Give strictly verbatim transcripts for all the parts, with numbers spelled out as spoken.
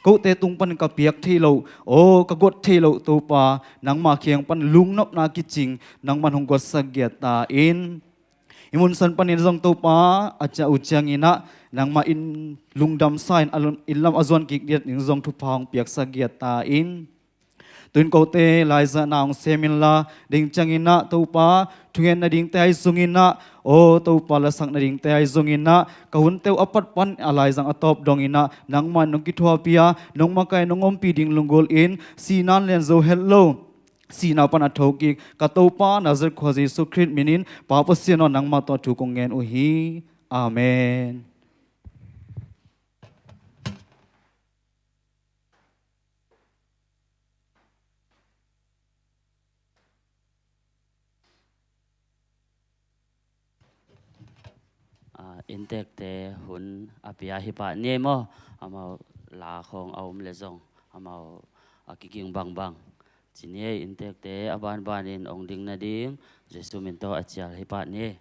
kote tung panin ka piak thei loh, aw ka guat thei loh Topa, nangma kiang pan lungnopna kicing nangman hong guatsak giat ta in. Hih mun san panin zong Topa, a ciah uh ciangin ah nangmah in lungdamsa in a lun-, inn lam a zuan kik diat ding zong thupha hong piaksak giat ta in. Tu-in kote laizahna hong sem inla, ding ciangin ah Topa, thungen nadingte ahi zongin ah, aw Topa, lasak nadingte ahi zongin ah, ka hunte uh a pat pan a laizang a tawp dongin ah nangmah in hong kithuapia, nong makaih nong ompih ding lunggulh in, sihna in lian zo het lo, sihna pan a thokik ka Topa Nazareth khua Jesu Khrist minin Pa Pasian aw, nangmah tawh thu kong ngen uh hi. Amen. Ah, inntekte hun a pia hi pah ni ei maw? Amau la khawng a om leh zong amau a kiging bangbang ci ni ei. Inntekte a banbanin hong ding nading Jesu min tawh a cial hi pah ni ei.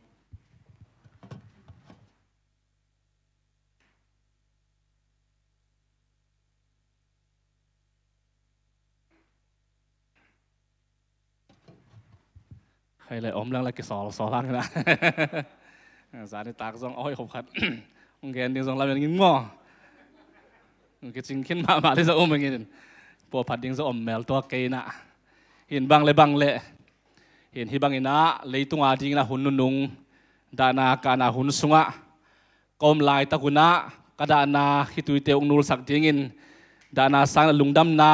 Hei le, om leng le kisawlsawl hang hi na. Zani tak zong a hoih khop khat hong gen ding zong lamen ngim maw? Kicing khin mahmah le zong om ngin. Pua phat ding zong om mel tuak kei na. Hin bang le bang le. Hin hih bangin ah leitung a dingin ah hun nunung, dahna kahna hun sungah ka om laitak un ah ka dahna khituite hong nulsak dingin, dahna sangin ah lungdamna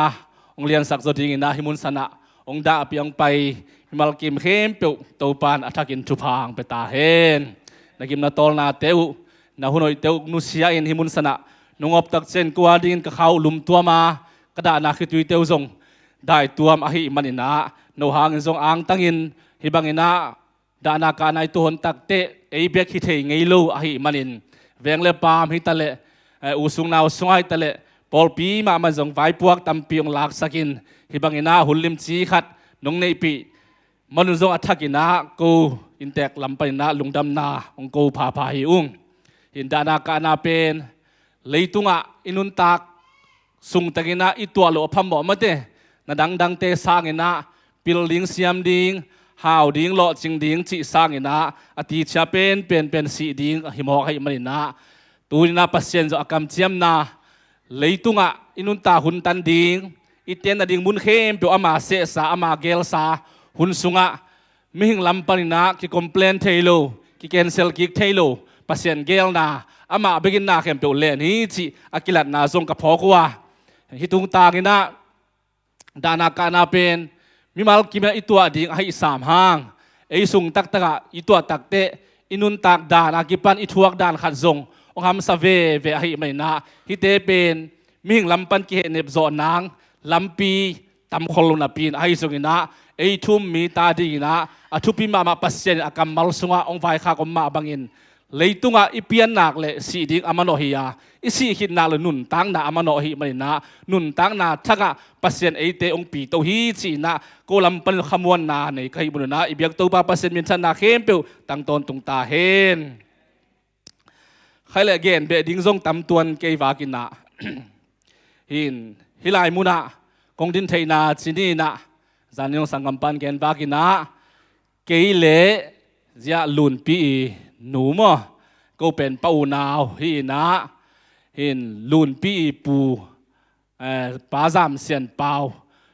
hong liansak zaw dingin ah hih mun sanah hong dahpih hong pai mimal kim khempeuh Topa in a thakin thupha hong pia ta hen. Na gimna tawlnate uh, na hun hoihte uh nusia in hih mun sanah nong op tak ciangin ko a dingin ka kha uh lumtuam a, ka dahna khituite uh zong daihtuam ahih manin ah, no hangin zong angtangin hih bangin ah dahna kahna i tuah hun takteh ei bek hi thei ngei lo ahih manin, veng le paam hi ta leh, eh, u sung nau sungah hi ta leh, pawlpi mahmah zong vaipuak tampi hong laksak in, hih bangin ah hun limci khat nong neihpih man un zong a thakin ah ko inntek lam panin ah lungdamna hong ko phapha hi ung. Hin dahna kahna pen leitungah i nuntak sung tengin ah i tuah loh a phamawh mate, na dangdangte sangin ah pil ding, siam ding, hau ding, lawhcing ding cih sangin ah a tichia penpen pen sih ding a hi mawk ahih manin ah, tuni-in ah Pasian zong a kamciamna, leitungah i nuntak hun tan ding, i tenna ding mun khempeuh ama sehsa, ama gelsa hun sungah mihing lam panin ah ki-complain thei lo, ki-cancel kik thei lo Pasian geelna, amah bekin na khempeuh len hi cih a kilatna zong ka phawk uh a. Hih tungtangin ah dahna kahna pen mimal kimah i tuah ding ahih sam hang, ei sung taktakah i tuah takteh i nuntak dan a kipan i thuak dan khat zong hong hamsa veve ahih manin ah, hihte pen mihing lam pan kihehnep zawh nang lampi tam khol lo napi-in ahi zongin ah, ei thu-um mite adingin ah a thupi mahmah Pasian in a kammal sungah hong vaikhak om mah bangin, leitungah i piannak le sih ding a manawh hi a, i sih khitnak le nuntakna a manawh ahih manin ah, nuntakna thakah Pasian eite hong pito hi ci-in ah ko lam panin khamuanna nei ka hih manin ah, i biak Topa Pasian minthanna khempeuh tang tawntung ta hen. Khai le gen beh ding zong tam tuan kei vakin ah, hin hih lai munah kong din theihna ci-in ah, zan in hong sanggam pan gen vakin ah, kei le Zia Lunpi i nu maw, ko pen pa unau hi-in ah, hin Lunpi i pu, eh, Pa Zam Sian Pau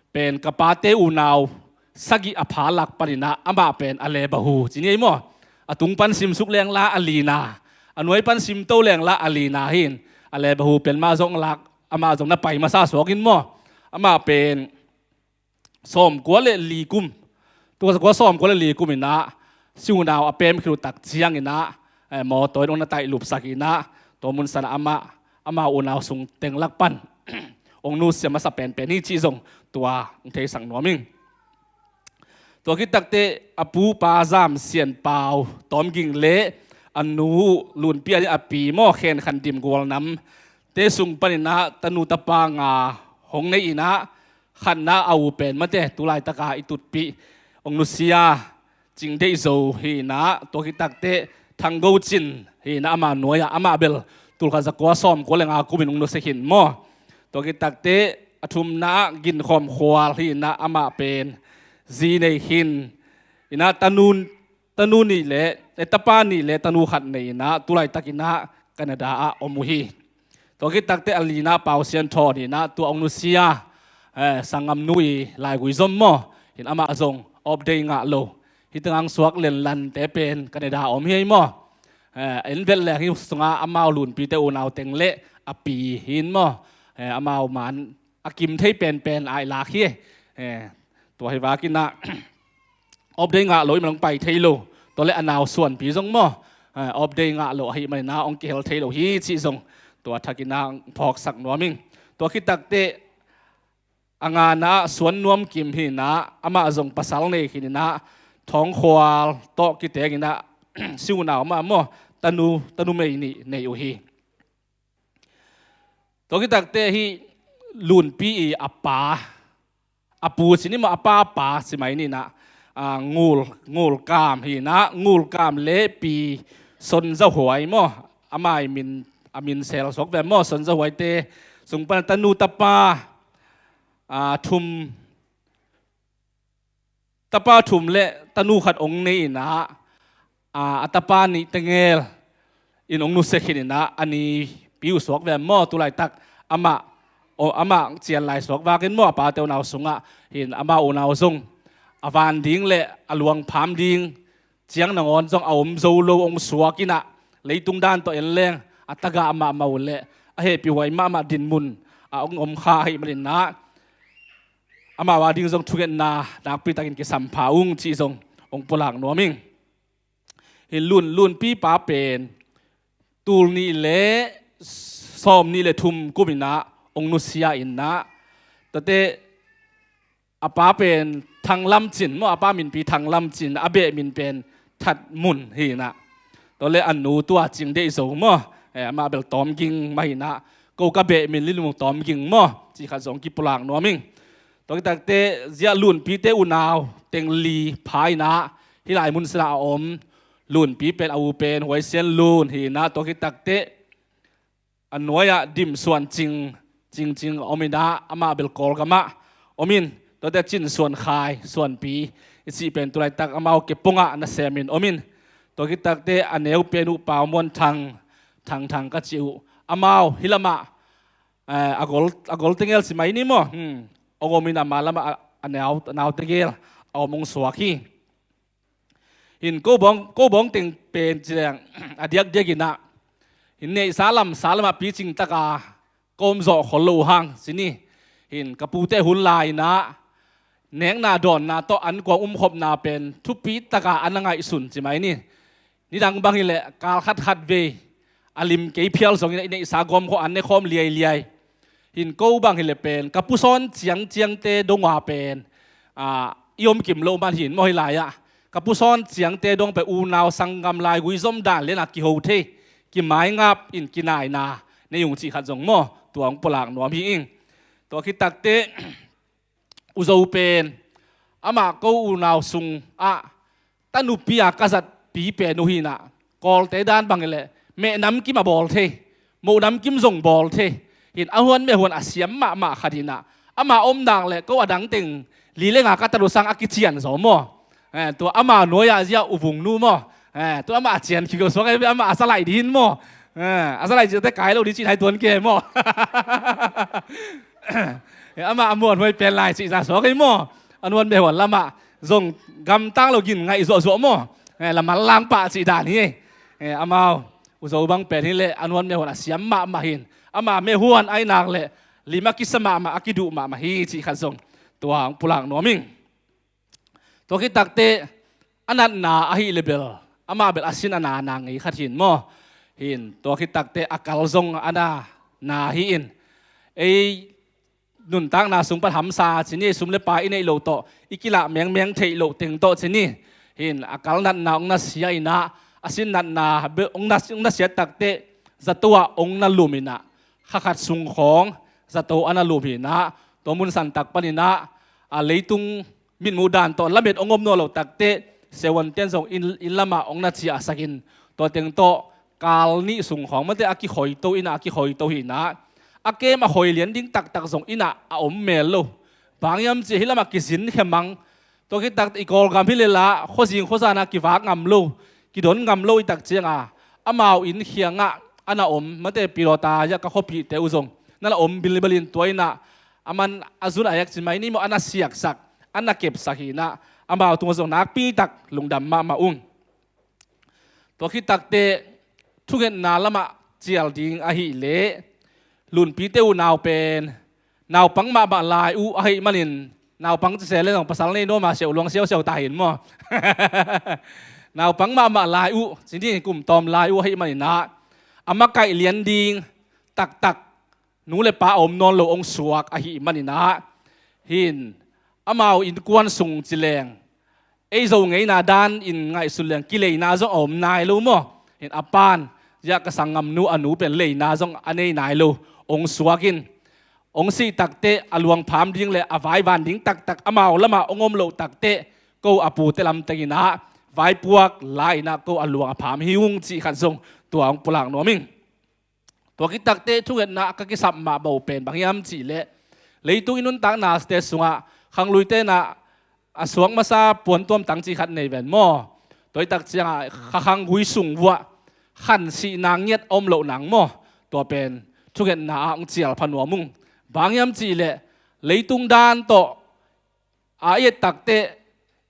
pen ka pate unau sagih a pha lak panin ah amah pen a lebahu ci ni ei maw? A tung pan simsuk leng la a lina, a nuai pan simto leng la a lina hi-in, a lebahu pen mah zong lak, amah zong na pai masa suak in maw? Amah pen sawmkua le li kum, tua zakua sawmkua le li kum in ah si unau a pem khit uh tak ciangin ah, eh, mawtaw in hong na taih lupsak in ah, tua mun sanah amah, amah unau sung teng lak pan hong nusia masa penpen hi cih zong tua hong theisak nuam ing. Tua khit takteh a pu Pa Zam Sian Pau Tawm Ging le a nu Lunpi a pi maw, Khen Khan Dim Gualnam te sung panin ah tanu tapa nga hong nei in ah, khatna a u pen mate, tu laitaka i tutpih hong nusia Cing Deih Zo hi-in ah, tua khit takteh Thang Go Cin hi-in ah, ama nuai-ah, amah bel tul khat zakua sawmkua le nga kumin hong nusia khin maw? Tua khit takteh a thumna ah Ginkhawm Khual hi inah, amah pen zi nei khin inah, tanu, tanu nih le, eh, tapa nih le tanu khat nei inah, tu laitak inah Canada ah om uh hi. Tua khit takteh a lina Pau Sian Thawn hi inah, tua hong nusia, eh, sanggamnu i laigui zom maw, hi in amah zong off day ngah lo. Hih tengah suak lenlante pen Canada om hi ei maw. Eh, en vet leng hih sungah amau Lunpite unau teng le a pi hi in maw. Eh, amau man a kim thei penpen a i lak hi. Eh, tua hi vak inah off day ngah lo i man hong pai thei lo. Tua le a nau Suanpi zong maw, eh, off day ngah lo ahih man inah hong kihel thei lo hi cih zong tua thak inah phawksak nuam ing. Tua khit takteh a ngana ah Suan Nuam Kim hi inah, amah zong pasal nei khin inah, Thawng Khual tawh kiteng inah si unau mah maw, tanu, tanu mei nih nei uh hi. Tua khit takteh hih Lunpi i a pa, a pu ci ni maw, a pa pa ci mai ni inah, ah, Ngul, Ngul Kam hi inah, Ngul Kam le Pi Son Za Huai maw, amah i min, a min sel suak ve maw, Son Za Huaite sung pan tanu tapa, ah, thum, tapa thum le tanu khat hong nei inah, a, a tapa nih tengel in hong nusia khin inah, a nipi uh suak ve maw, tu laitak amah, o, amah cian lai suak vak in maw, a pate unau sungah hi in, amau unau zong a van ding le a luang pham ding ciang nangawn zong a om zo lo hong suak inah, leitung dan tawh en leng a tagah mahmah uh le a hehpihhuai mahmah dinmun a hong om kha ahih man inah, amau a ding zong thungetna nakpi takin kisam pha ung cih zong hong pulak nuam ing. Hih Lun, Lunpi pa pen tul nih le sawm nih le thum kum inah hong nusia inah, tuate a pa pen Thang Lam Cin maw, a pa minpi Thang Lam Cin, a beh min pen That Mun hi inah. Tua le a nu tua Cing Deih Zo maw, eh, amah bel Tawm Ging mah hi inah, ko ka beh min Lin Lung Tawm Ging maw, cih khat zong kipulak nuam ing. Tua khit takteh ziah Lunpite unau teng li pha inah, hih lai mun sinah a om Lunpi pen, a u pen Huai Sian Lun hi inah, tua khit takteh a nuai-ah Dim Suan Cing, Cing Cing a om inah, amah bel Kawlgam ah om in, tuate Cin Suan Khai, Suanpi i cih pen tu laitak amau Kepong ah nasem in om in, tua khit takteh a neu pen uh Pau Muan Thang, Thang Thang ka cih uh, amau hih lamah, eh, a gol, a gol tegel ci mai ni maw, hmm, hong om in, amah lamah a, a nau, a nau tegel a om hong suak hi. Hin ko bawng, ko bawng teng pen ci leng a diakdiak inah, hin neihsa lamsa lamah picing taka ka om zawh khol lo uh hang ci ni. Hin ka pute hun lai inah nekna dawnna tawh an kuang umkhopna pen thupi taka a na ngaihsun ci mai ni. Nidang bang hileh kal khat khat vei a lim kei phial zong inah i neihsa gawmkhawh an ne khawm liailiai. Hin ko bang hileh pen ka pu Sawn Ciang Ciangte dong a pen, ah, i om kim lo man hin maw, hih lai-ah ka pu Sawn Ciangte dong pen unau sanggam laigui zom dan le na kiho thei, kimaingap in kinaina nei ung cih khat zong maw, tua hong pulak nuam hi ing. Tua khit takteh U Zo pen amah ko unau sungah tanupi a ka zatpi pen uh hi inah, Kawlte dan bang hileh meh namkim a bawl thei, moh namkim zong bawl thei. Hin a huan meh huan a siam mahmah khat hi inah, amah om nak le ko a dang teng li le nga ka tat uh sang a kician zaw maw. Eh, tua amah nuai-ah ziah U Vung nu maw. Eh, tua amah a cian khik uh suak, amah a salaih dih in maw. Eh, a salaih cihte kai lo dih cih nai tuan ke maw. Eh, amah a muanhuai pen lai cih za suak ei maw. A nuan meh huan lamah zong gamtang lo gin ngaih zuahzuah maw. Eh, lamal lang pah cih dan hi ei. Eh, amau U Zo bang pen hileh a nuan meh huan a siam mahmah hin, amah meh huan a i nak le lim a kisa mahmah, a kiduh mahmah hi cih khat zong tua hong pulak nuam ing. Tua khit takteh a natna ahih le bel amah bel a sin a nana ngei khat hin maw. Hin tua khit takteh a kal zong a nana hi in. Ei nuntakna sung pan hamsa ci ni, sum le pai i neih loh tawh i kilah mengmeng theih loh teng tawh ci ni. Hin a kal natna hong nasia inah, a sin natna hong nas-, hong nasia takteh zato ah hong na lum inah, kha khat sung khawng zato a na lum hi inah, tua mun santak pan inah, a leitung mitmuh dan tawh lamet hong om nawn loh takteh seven ten zong inn, inn lamah hong na ciahsak in, tua teng tawh kal nih sung khawng mate a kikhoito inah, a kikhoito hi inah, a kem a hoi lian ding taktak zong inn ah a om mel lo. Bang hiam cih leh hih lamah kizin khia mang. Tua khit tak i Kawlgam hi leh lah khuazing khuazan ah kivak ngam lo, kidon ngam lo i tak ciangah amau inn khiangah a na om, mate, Pilawta ah ka khuapihte uh zong na la om bilbel in, tua inn ah a man a zun a ek ci mai ni maw, a na siaksak, a na kepsak hi in ah, amau tungah zong nakpi tak lungdam mahmah ung. Tua khit takteh thungetna lamah cial ding ahih leh Lunpite uh nau pen naupang mahmah lai uh ahih manin, naupang ci se leh zong pasal nei nuam a siau luang siausiau ta hi in maw. Naupang mahmah lai uh, ci ni, kum tawm lai uh ahih manin ah, a makaih lian ding taktak nu le pa a om nawn lo hong suak ahih manin ah, hih in amau innkuan sung ci leng, ei Zo ngeina dan in ngaihsun leng kileina zong a om nai lo maw. Hih in a pa'n, ziah ka sanggamnu a nu pen leina zong a nei nai lo hong suak in, hong sih takteh a luang pham ding le a vaivan ding taktak amau lamah hong om loh takteh, ko a pute lam teng in ah vaipuak la in ah ko a luang a pham hi ung cih khat zong tua hong pulak nuam ing. Tua khit takteh thungetna ka kisap mah bang pen bang hiam cih leh, leitung i nuntaknate sungah khangluite in ah a suak masa puantuam tang cih khat nei ven maw. Tua i tak ciangah kha khanggui sung vuah khansihna ngiat a om loh nang maw. Tua pen thungetna ah hong cial pha nuam ung. Bang hiam cih leh leitung dan tawh a i et takteh,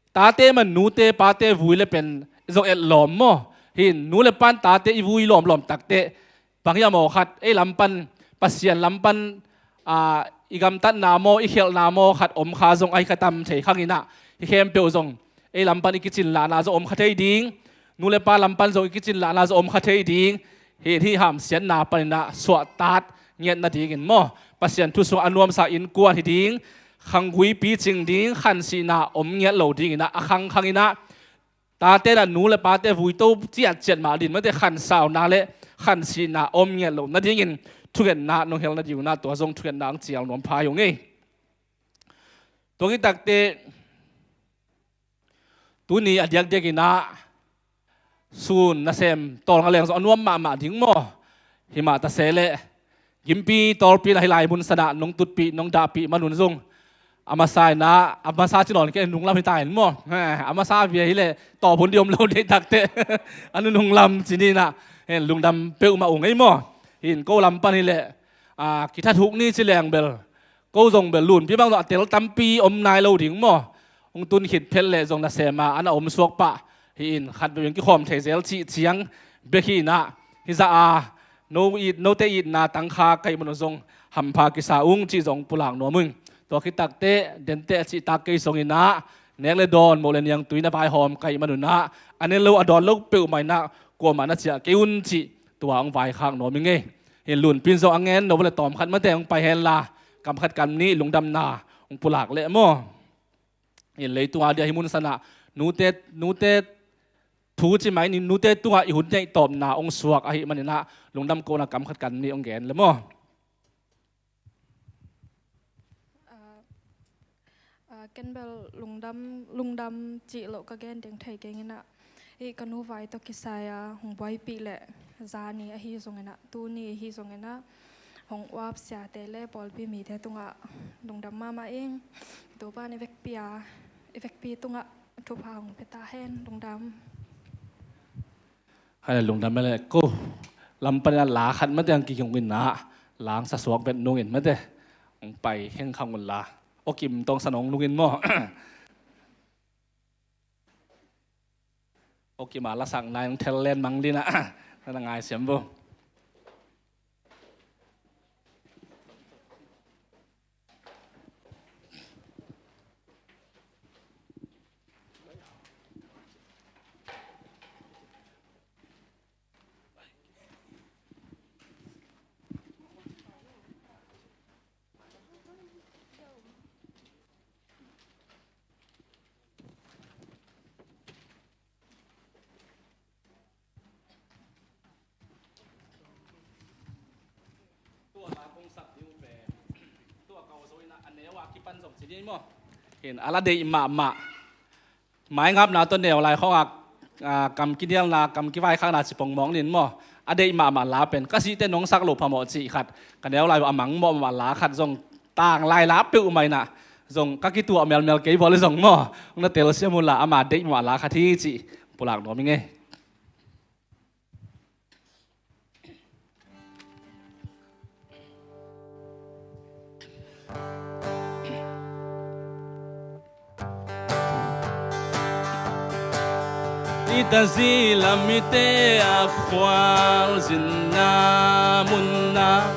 tate man nute pate vui le pen zong et lawm maw. Hih in nu le pa'n tate i vui lawmlawm takteh, bang hiam aw khat ei lam pan, Pasian lam pan, a, i gamtatna maw, i khialhna maw khat om kha zong ahi kha tam thei khang in ah, hih khempeuh zong ei lam pan i kicin lahna zong om kha thei ding, nu le pa lam pan zong i kicin lahna zong om kha thei ding. Hih in hih hamsiatna panin ah suahtak ngiat nadingin maw, Pasian thu sungah a nuamsa innkuan hi ding, khanggui picing ding, khansihna om ngiat lo dingin ah a khangkhang in ah, tate in ah nu le pate vui to ciatciat mah ding, mate, khansauna le khansihna om ngiat lo nadingin thungetna nong hel nading un ah tua zong thungetna hong cial nuam pha hi ung ei. Tua khit takteh tuni a diakdiak in ah sun nasem tawlnga leng zong a nuam mahmah ding maw. Himah ta se leh gimpi tawlpi in ah hih lai mun san ah nong tutpih nong dahpih man un zong, a masa in ah, a masa ci nawn kei, nunglam hi ta in maw. A masa via hi leh tawp hun ding om lo ding takteh a nununglam ci ni in ah, hih in lungdam peuhmah ung ei maw. Hih in ko lam pan hi leh, a, kithat huk ni ci leng bel, ko zong bel Lunpi bang zong a tel tampi om nai lo ding maw. Hong tun khit phet leh zong nasem a, a na om suak pah. Hih in khat vei in kikhawm thei zel cih ciang bek hi in ah, hih zah a no it, note itna tangkha ka hih man un zong hampha kisa ung cih zong pulak nuam ung. Tua khit takteh dente a cihtak kei sung in ah, nek le dawn, moh le niangtui na vaihawm ka hih man un ah, a ne lo a dawn lo peuhmah in ah kuamah na ciah kei un cih tua hong vaikhak nuam ing ei. Hih in Lunpi in zong a ngen no le tawm khat mate hong pai hen la, kam khat kam nih lungdamna hong pulak leh maw. Hih in leitung a dia hih mun san ah nute, nute thu ci mai ni, nute tungah i hun neih tawpna hong suak ahih manin ah lungdam kohna kam khat kam nih hong gen leh maw. Ah, ah, ken bel lungdam, lungdam cih loh ka gen ding thei keng in ah, hih ka nu vai tawh kisai a hong buaipih leh zani ahi zongin ah, tuni ahi zongin ah, hong uap siate le pawlpi mite tungah lungdam mahmah ing. Topa'n i vekpi a, i vekpi tungah thupha hong pia ta hen. Lungdam. Hai lungdam e le ko. Lam pan in ah la khat mate hong kiging in ah, la hong sa suak vet nungin mate, hong pai khengkhang un la. Aw Kim tawh sa nong nungin maw. Aw Kim a la sakna hong thel len mang ding in ah, na na ngai siam vo. Tua la kong sak ding uh pen, tua kau zo in ah a neu a kipan zong ci ding maw. Hih in a la deih mahmah. Maingapna tawh neu lai khawng ah, ah, kam kinialna, kam kivaikhakna ci pongmawk ning maw. a deih mahmah la pen ka sihte nong sak loh phamawh cih khat ka neu lai uh a mangmawh mahmah la khat zong tang lai la peuhmah inah zong ka kituah melmel kei bawl zong maw, hong na telsiam unla ama deih mahmah la khat hi cih pulak nuam ing ei. I Tazila mite a khualzinna munna,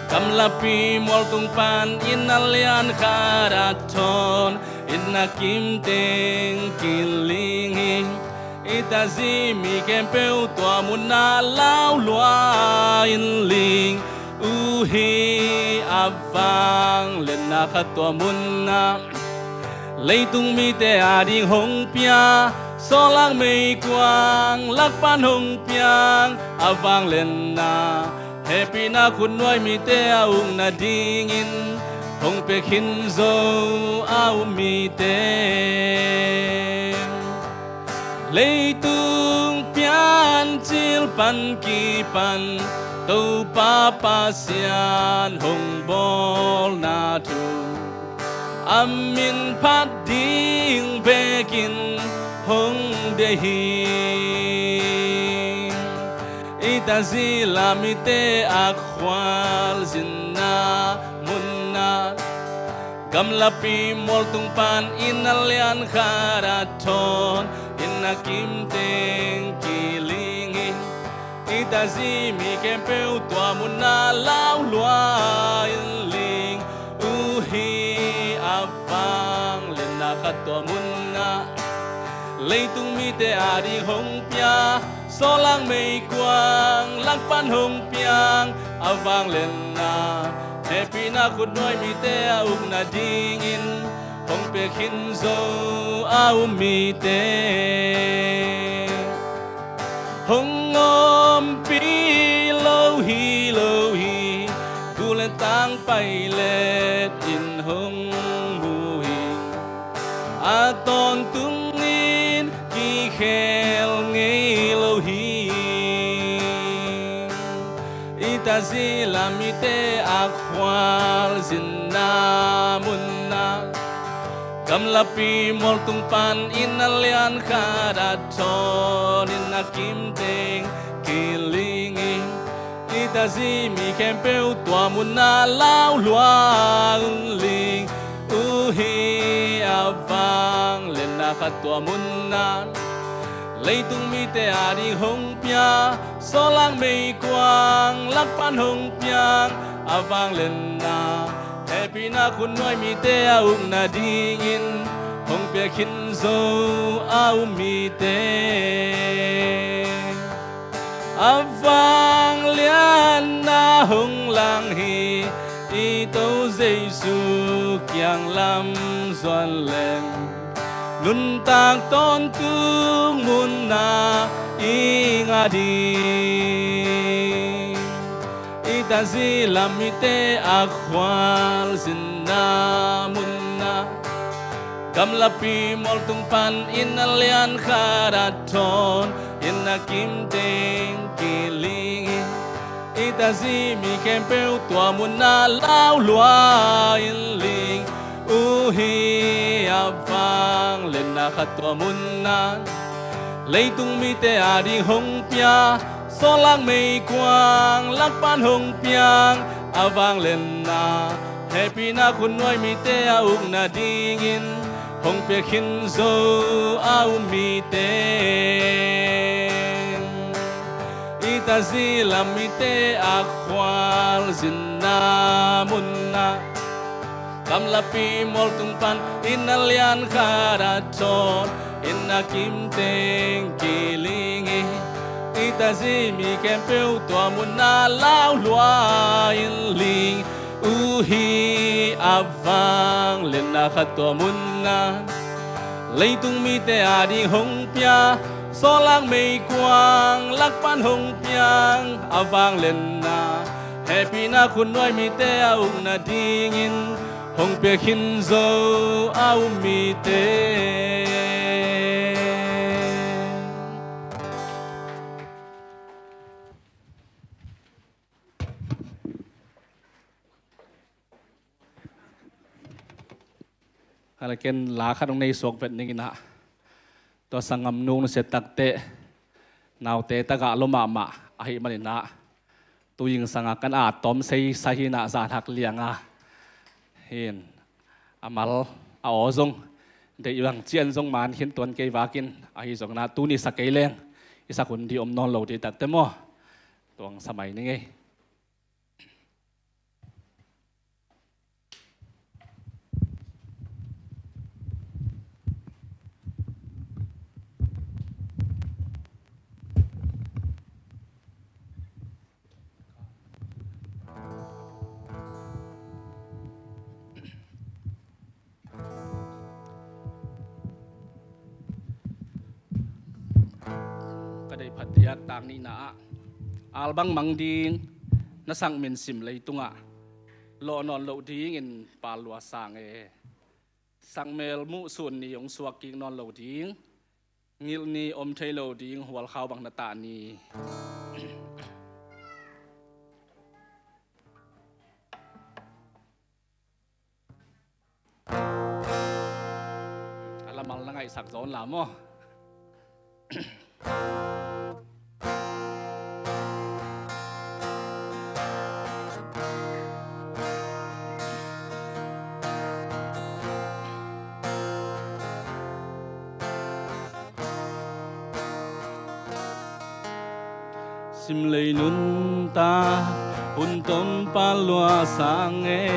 gamlapi mualtung pan inn a lian khat a thawn, inn a kimteng kiling hi. I Tazi mi khempeuh tua munah laulua in ling uh hi. A vangliatna khat tua munah leitung mite ading hong pia, sawlak meikuang lakpan hong piang. A vangliatna hehpihna khutnuai mite a ukna dingin hong pia khin zo a um mite. Leitung piancil pan kipan Topa Pasian hong bawlna thu a min phat ding bekin hong deih hi. I Tazila mite a khualzinna munah gamlapi mualtung pan inn a lian khat a thawn, inn a kimteng kiling hi. I Tazi mi khempeuh tua munah laulua in ling uh hi. A vangliatna khat tua munah leitung mite ading hong pia, sawlak meikuang lakpan hong piang. A vangliatna hehpihna khutnuai mite a ukna dingin hong pia khin zo a um mite. Hong ompih lo hi, lo hi, gu le tang pailet in hong mu hi. A tawntungin kikhel ngei lo hi. I Tazila mite a khualzinna munah gamlapi mualtung pan inn a lian khat a thawn, inn a kimteng kiling hi. I Tazi mi khempeuh tua munah laulua in ling uh hi. A vangliatna khat tua munah leitung mite ading hong pia, sawlak meikuang lakpan hong piang. A vangliatna hehpihna khutnuai mite a ukna dingin hong pia khin zo a um mite. A vangliatna hong lang hi. I Topa Jesu kiang lam zuan leng nuntak tawntung munah i ngah ding. I Tazila mite a khualzinna munah gamlapi mualtung pan inn a lian khat a thawn, inn a kimteng kiling hi. I Tazi mi khempeuh tua munah laulua in ling uh hi. A vangliatna khat tua munah leitung mite ading hong pia, sawlak meikuang lakpan hong piang. A vangliatna hehpihna khutnuai mite a ukna dingin hong pia khin zo a um mite. I Tazila mite a khualzinna munah gamlapi mualtung pan inn a lian khat a thawn, inn a kimteng kiling hi. I Tazi mi khempeuh tua munah laulua in ling uh hi. A vangliatna khat tua munah leitung mite ading hong pia, sawlak meikuang lakpan hong piang. A vangliatna hehpihna khutnuai mite a ukna dingin hong pia khin zo a um mite. Kala ken la khat hong nei suak vet ning in ah, tua sanggam nu nusia takte, naute tagah lua mahmah ahih manin ah, tu zingsang a kan a tawm sei sa hi in ah, zan hak liang a hin, a mal a aw zong deih bang cian zong man khin tuan kei vak in, ahi zongin ah tuni sa kei leng i sak hun ding om nawn lo ding takte maw? Tuang sa mai ning ei. Ka deih phat diak tak nihna ah, albang mang ding na sang min sim leitungah, lawh nawn loh dingin pal lua sang e. Sangmel muh sun ni hong suak kik nawn lo ding, ngilh ni om thei lo ding, hualkhau bang na tah ni. A lamal na ngaihsak zaw un la maw? Sim lei nuntak hun tom pal lua sang e.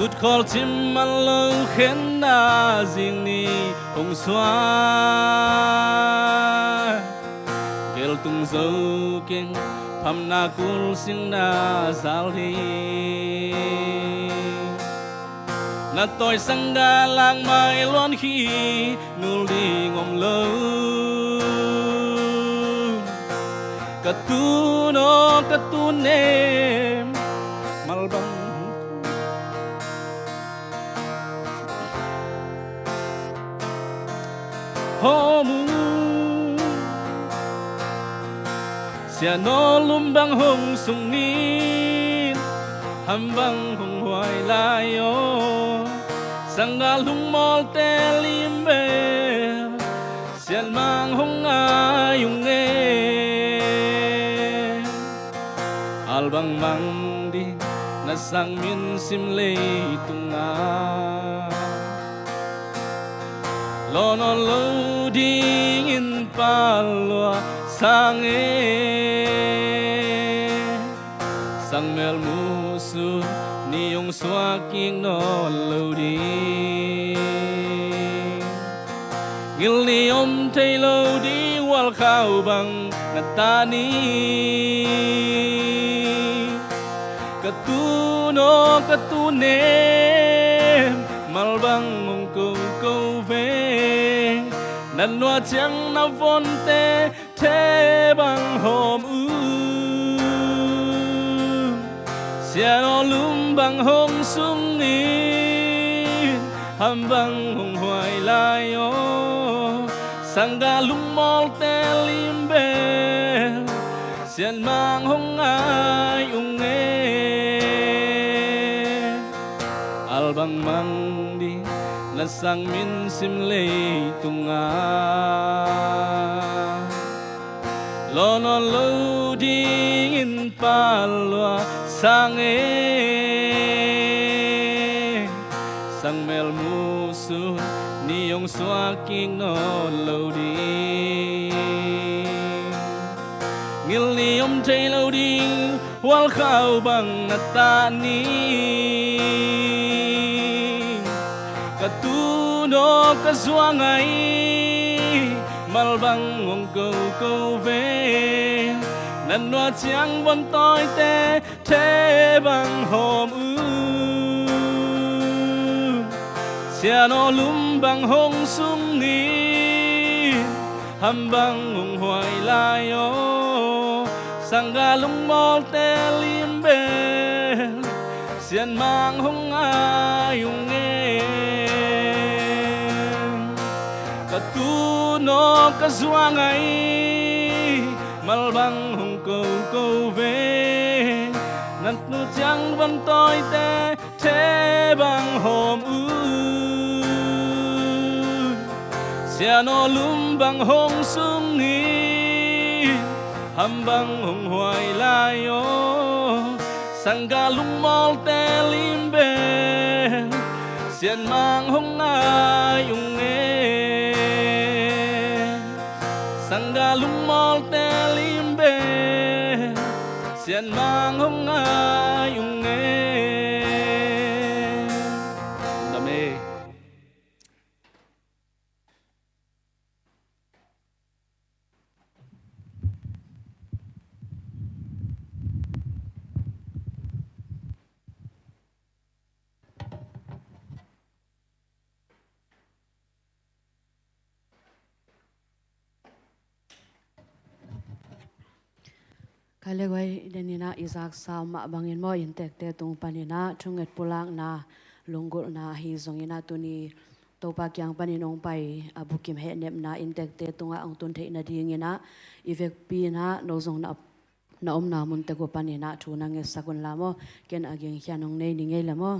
Tutkhawl cim man lo khenna zing ni hong suak. Geltung zo keng phamna kul singna zal hi. Na tawisang ga lak mai luan khi nul ding om lo. Ka tun aw ka tun nem malbang hawm uh. Sian aw lum bang hong sung in, ham bang hong huai lai aw. Sangga lungmawlte limbel, sian mang hong ngai ung e. Albang mang ding na sang min sim leitungah, law nawn lo dingin pal lua sang e. Sangmel muh sun ni hong suak kik nawn lo ding. Ngilh ni om thei lo ding, hualkhau bang na tah ni. Ka tun aw ka tun nem, malbang hong koko ve. Na nuai ciang na vonte the bang hawm uh. Sian aw lum bang hong sung in, ham bang hong huai lai aw. Sangga lungmawlte limbel, sian mang hong ngai ung e. Albang mang ding na sang min sim leitungah, law nawn lo dingin pal lua sang e. Sangmel muh sun ni hong suak kik nawn lo ding. Ngilh ni om thei lo ding, hualkhau bang na tah ni. Ka tun aw ka zuang ai, malbang hong koko ve. Na nuai ciang von tawite the bang hawm uh. Sian aw lum bang hong sung in, ham bang hong huai lai aw. Sangga lungmawlte limbel, sian mang hong ngai ung e. Ka tun aw ka zuang ai, malbang hong koko ve. Na Ciang van tawite the bang hawm uh, sianawlum bang hong sung hi, ham bang hong huai lai aw. Sangga lungmawlte lim bel sianmang hong ngai ung e. Sangga lungmawlte lim bel sianmang hong ngai ung e. Dam e. Kale guai, den inah i zaksa om mah bangin maw, inntekte tung paninah thunget pulakna, lunggulhna ahi zonginah tuni Topa kiang panin hong pai a bukim hehnepna inntekte tungah hong tun theih nadinginah i vekpi inah no zong na, na omna muntek uh paninah thu na ngetsak unla maw, ken a gengkhian hong nei ni ngei le maw.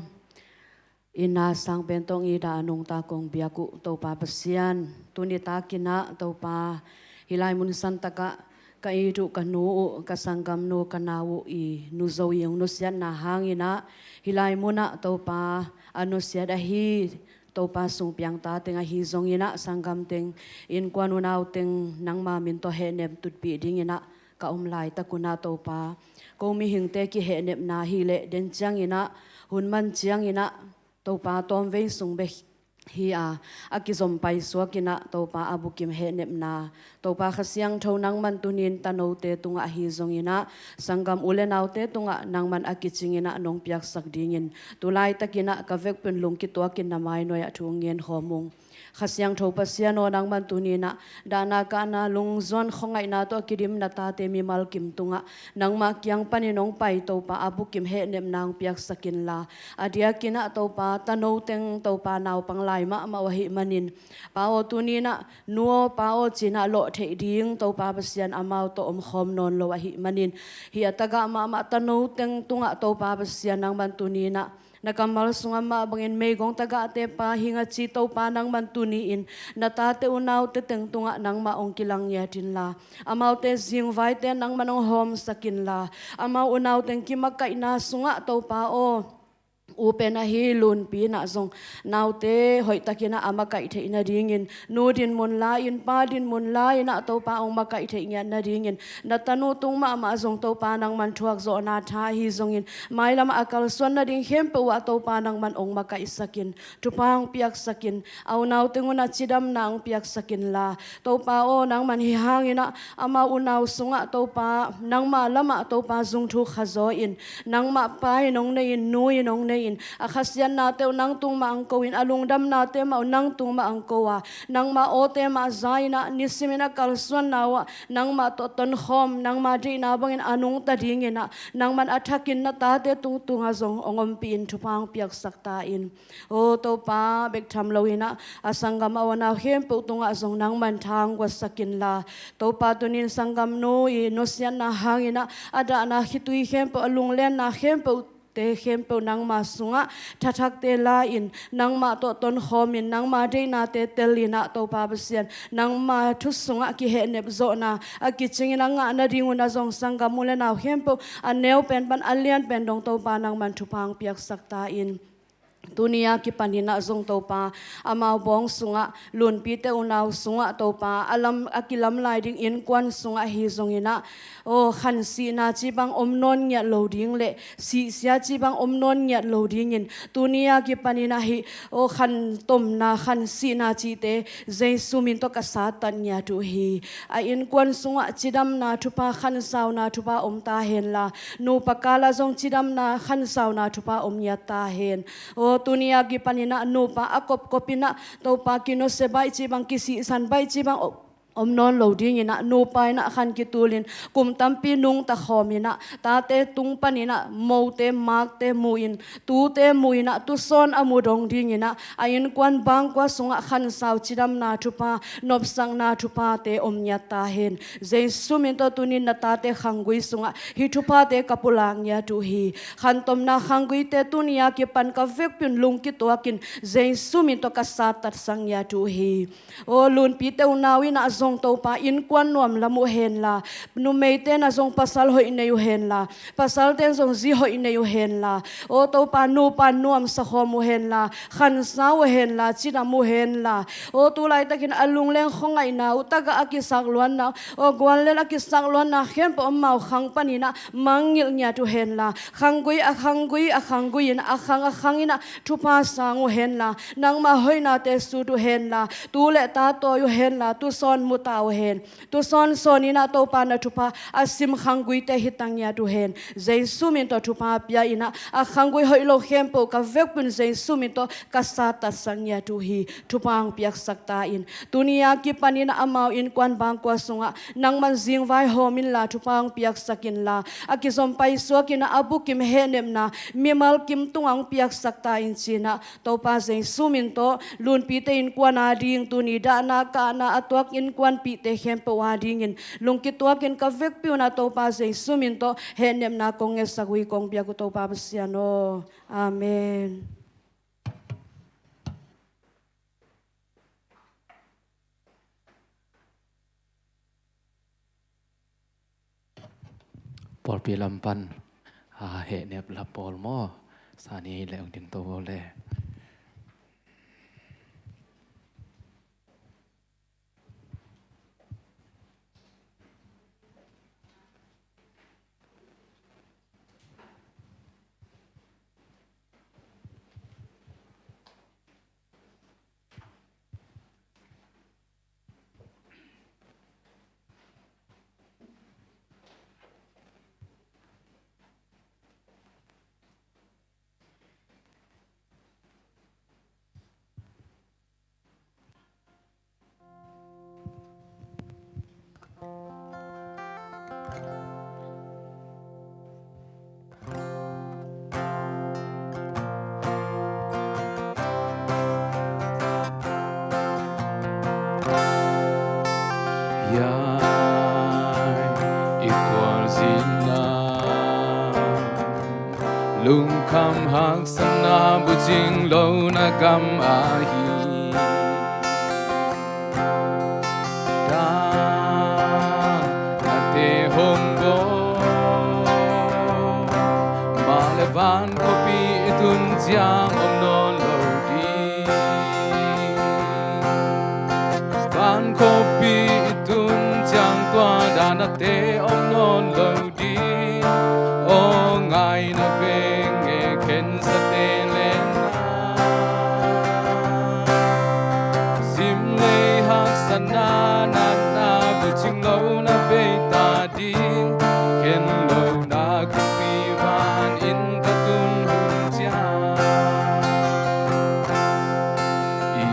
Inn a sang pen tawh hong it a a nungta kong biak uh Topa Pasian, tuni takinah Topa, hih lai mun santakah ka it uh ka nu uh, ka sanggamnu ka nau uh i Nu Zo i hong nusiatna hanginah hih lai munah Topa a nusiat ahi Topa sung piangta teng ahi zonginah sanggam teng, innkuan unau teng nangma min tawh hehnem tutpih dinginah ka om laitak unah Topa, ko mihingte kihehnepna hileh den cianginah hun man cianginah Topa tawmvei sung bek hi a, a kizom paisuakinah Topa a bukim hehnepna, Topa Kha Siangtho nangman tunin tanote tungah ahi zonginah sanggam u le naute tungah nangman a kicinginah nong piaksak dingin tu laitakinah ka vekpi un lungkituakin na mainuai-ah thu ngen khawm ung. Kha Siangtho Pasian aw, nangman tuninah dahna kahna lungzuan khuangaihna tawh a kidim na tate mimal kim tungah nangmah kiang panin hong pai Topa a bukim hehnepna hong piaksak inla, a diakinah Topa tano teng Topa naupang lai mahmah uh ahih manin, Pa aw tuninah nu aw pa aw cinah lawh theih ding Topa Pasian amau tawh omkhawm nawn lo ahih manin, hih a tagah mahmah tano teng tungah Topa Pasian nangman tuninah na kammal sungah mah bangin meigong tagahte pa hi ngaci Topa nangman tuni-in na tate unaute teng tungah nangmah hong kilang ngiat inla, amaute zingvaite nangman hong hawmsak inla, amau unau teng kimakaihna sungah Topa aw, u pen ahi Lunpi inah zong naute hoihtakinah a makaih theih nadingin, nu dinmun la-in pa dinmun la-inah Topa hong makaih theih ngiat nadingin, na tanu tung mahmah zong Topa nangman thuakzawhna tha ahi zongin, mailamah a kalsuan nading khempeuh uh ah Topa nangman hong makaihsakin, thupha hong piaksakin, a unau teng unah cidamna hong piaksak inla, Topa aw, nangman hih hanginah amau unau sungah Topa nangmah lamah Topa zungthuk khazaw in, nangmah pa in hong nei in, nu in hong nei in, a khasiatnate uh nang tung mah hong ko in, a lungdamnate mah uh nang tung mah hong ko a, nangmah awte mah za inah nisimin a kalsuanna uh ah nangmah tawh tonkhawm, nangma deihna bangin a nungta dinginah nangman a thakin na tate tungtungah zong hong ompih in thupha hong piaksak ta in. Aw Topa, bek tham loinah a sanggam a unau khempeuh tungah zong nangman tha hong guatsak inla, Topa tunin sanggamnu i nusiatna hanginah a dahna khitui khempeuh, a lunglenna khempeuh te khempeuh nangma sungah thathakte la-in, nangmah tawh tonkhawmin, nangma deihnate telinah Topa Pasian, nangma thu sungah kihehnep zawhna a kicingin a ngah nadingunah zong sanggam u le nau khempeuh a neu pen pan a lian pen dong Topa nangman thupha hong piaksak ta in. Tuni a kipaninah zong Topa, amau bawng sungah, Lunpite unau sungah Topa, a lam, a kilam lai ding innkuan sungah hi zonginah, aw khansihna cih bang om nawn ngiat lo ding le sihsia cih bang om nawn ngiat lo dingin, tuni a kipaninah hih aw khantomna khansihna cihte Jesu min tawh ka sattat ngiat uh hi. A innkuan sungah cidamna thupha, khansauna thupha om ta henla, nupa kalah zong cidamna khansauna thupha om ngiat ta hen. Aw tuni a kipaninah nupa a kopkopinah Topa kinusia baih cih bang, kisihsan baih cih bang om, om nawn lo dingin ah, nupa in ah khan kitulin kum tampi nungta khawmin ah, tate tung panin ah mote makte mu-in, tute mu-in ah, tusawn a mu dong dingin ah, a innkuan bangkua sungah khansau, cidamna thupha, nopsakna thuphate om ngiat ta hen. Jesu min tawh tunin na tate khanggui sungah hih thuphate ka pulak ngiat uh hi. Khantomna khangguite tuni a kipan ka vekpi un lungkituakin Jesu min tawh ka sattatsak ngiat uh hi. Aw, Lunpite unau in ah zong Topa, innkuan nuam lam uh henla, numeite na zong pasal hoih nei uh henla, pasalte in zong zi hoih nei uh henla, aw Topa, nupa nuamsa khawm uh henla, khansau uh henla, cidam uh henla, aw tulaitakin a lungleng khuangaihna uh, tagah a kisakluanna uh, aw guallel a kisakluanna khempeuh amau khang panin ah mangngilh ngiat uh henla, khanggui a khanggui a khanggui in, a khang a khang in ah thupha sang uh henla, nangma hoihnate sut uh henla, tu le ta tawi uh henla, tusawn mu ta uh hen. Tusawn sawn in ah Topa, na thupha a sim khangguite hi ta ngiat uh hen. Jesu min tawh thupha pia in ah, a khanggui hoih lo khempeuh ka vekpi un Jesu min tawh ka sattatsak ngiat uh hi. Thupha hong piaksak ta in. Tuni a kipanin ah amau innkuan bangkua sungah nangman zingvai hawm inla, thupha hong piaksak inla, a kizom paisuak in ah a bukim hehnepna mimal kim tungah hong piaksak ta in, ci-in ah Topa Jesu min tawh Lunpite innkuan ading tuni dahna kahna a tuak innkuanpihte khempeuh adingin lungkituakin ka vekpi un ah Topa Jesu min tawh hehnepna kong ngetsak uh hi, kong biak uh Topa Pasian aw. Amen. Pawlpi lam pan, a, hehnep la pawl maw? Sani le ong ding to le. Hiai i khualzinna lungkham haksatna bucing lohna gam ahi. Dahna te hong bawl mah leh van khuapi i tun ciang om nawn lo ding. Van khuapi i tun ciang tua dahna te om nawn lo ding. Aw ngaihna veng e, khensate lenna, simlei haksatna natna bucing lohna bei ta ding. Khen lohna kumpi van in ka tun hun ciang i,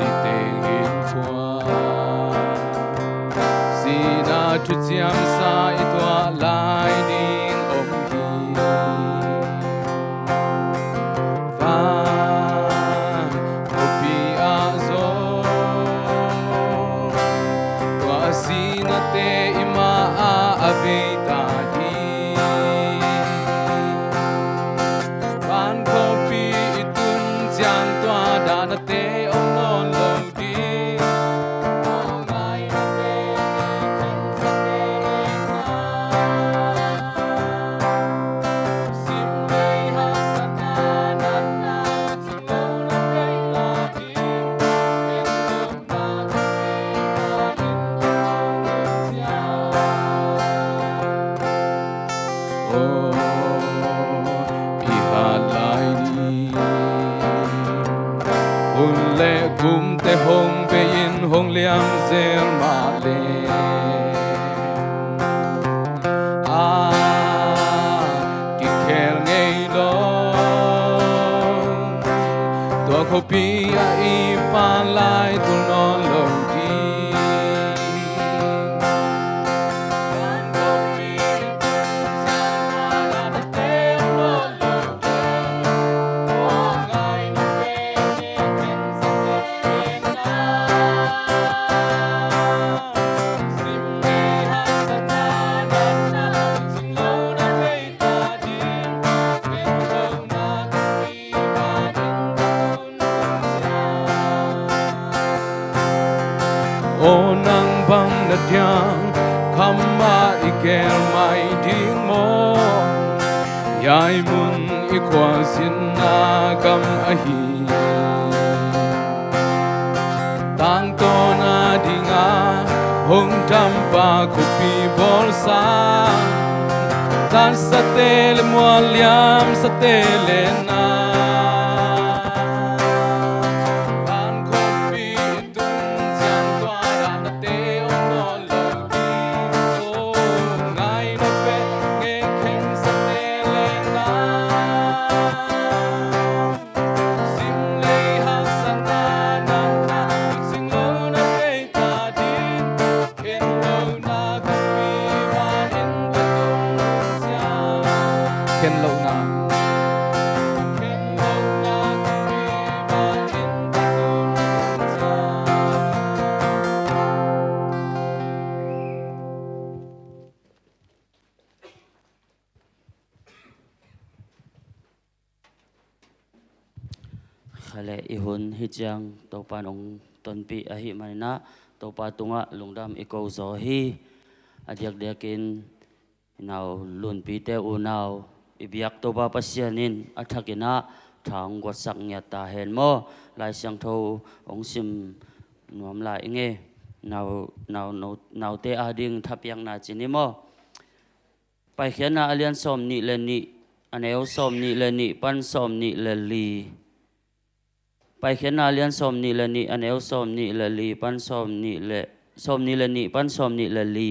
i teng in khua sihna thuciamsa i tuah lai ding om hi. Van khuapi ah zong tua a sihnate i mah ah a bei ta hi. Van khuapi i tun ciang tua dahnate om nawn lo ding. Aw, i hat lai ni, hun le kumte hong bei in hong liam zel mah leh, a kikhel ngei lo tua khuapi ah i pan lai tul nawn lo ding. Hiai mun i khualzinna gam ahi. Tangtawn a dinga hong dampa khuapi bawlsa, tatsate le mualliamsate le na Kha le i hun hi ciang Topa in hong tonpih ahih manin ah Topa tungah lungdam i ko zaw hi. A diakdiakin i nau Lunpite unau i biak Topa Pasian in a thakin ah tha hong guatsak ngiat ta hen maw. Lai Siangtho hong sim nuam lai i ngei. Nau, nau, nau, naute ading thapiakna ci ni maw. Paikhiatna a lian sawm nih le nih, a neu sawm nih le nih pan sawm nih le li. Paikhiatna a lian sawm nih le nih, a neu sawm nih le li pan sawm nih le, sawm nih le nih pan sawm nih le li.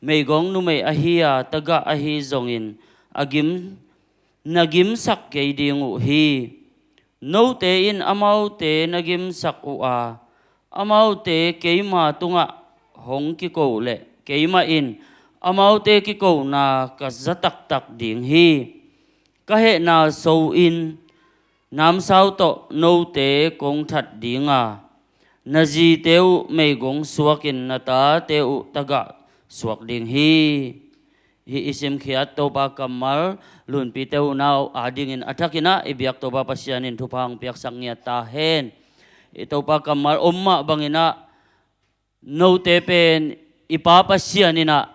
Meigong numei ahi a, tagah ahi zongin a gim, na gimsak kei ding uh hi. Note in amaute na gimsak uh a, amaute keima tungah hong kiko leh keimah in amaute kikona ka za taktak ding hi. Ka hehna so-in namsau tawh note kong that ding a, na zite uh meigong suakin na tate uh tagah suak ding hi. Hih i simkhiat Topa kammal Lunpite unau adingin a thakin ah i biak Topa Pasian in thupha hong piaksak ngiat ta hen. I Topa kammal om mah bangin ah note pen i Pa Pasian in ah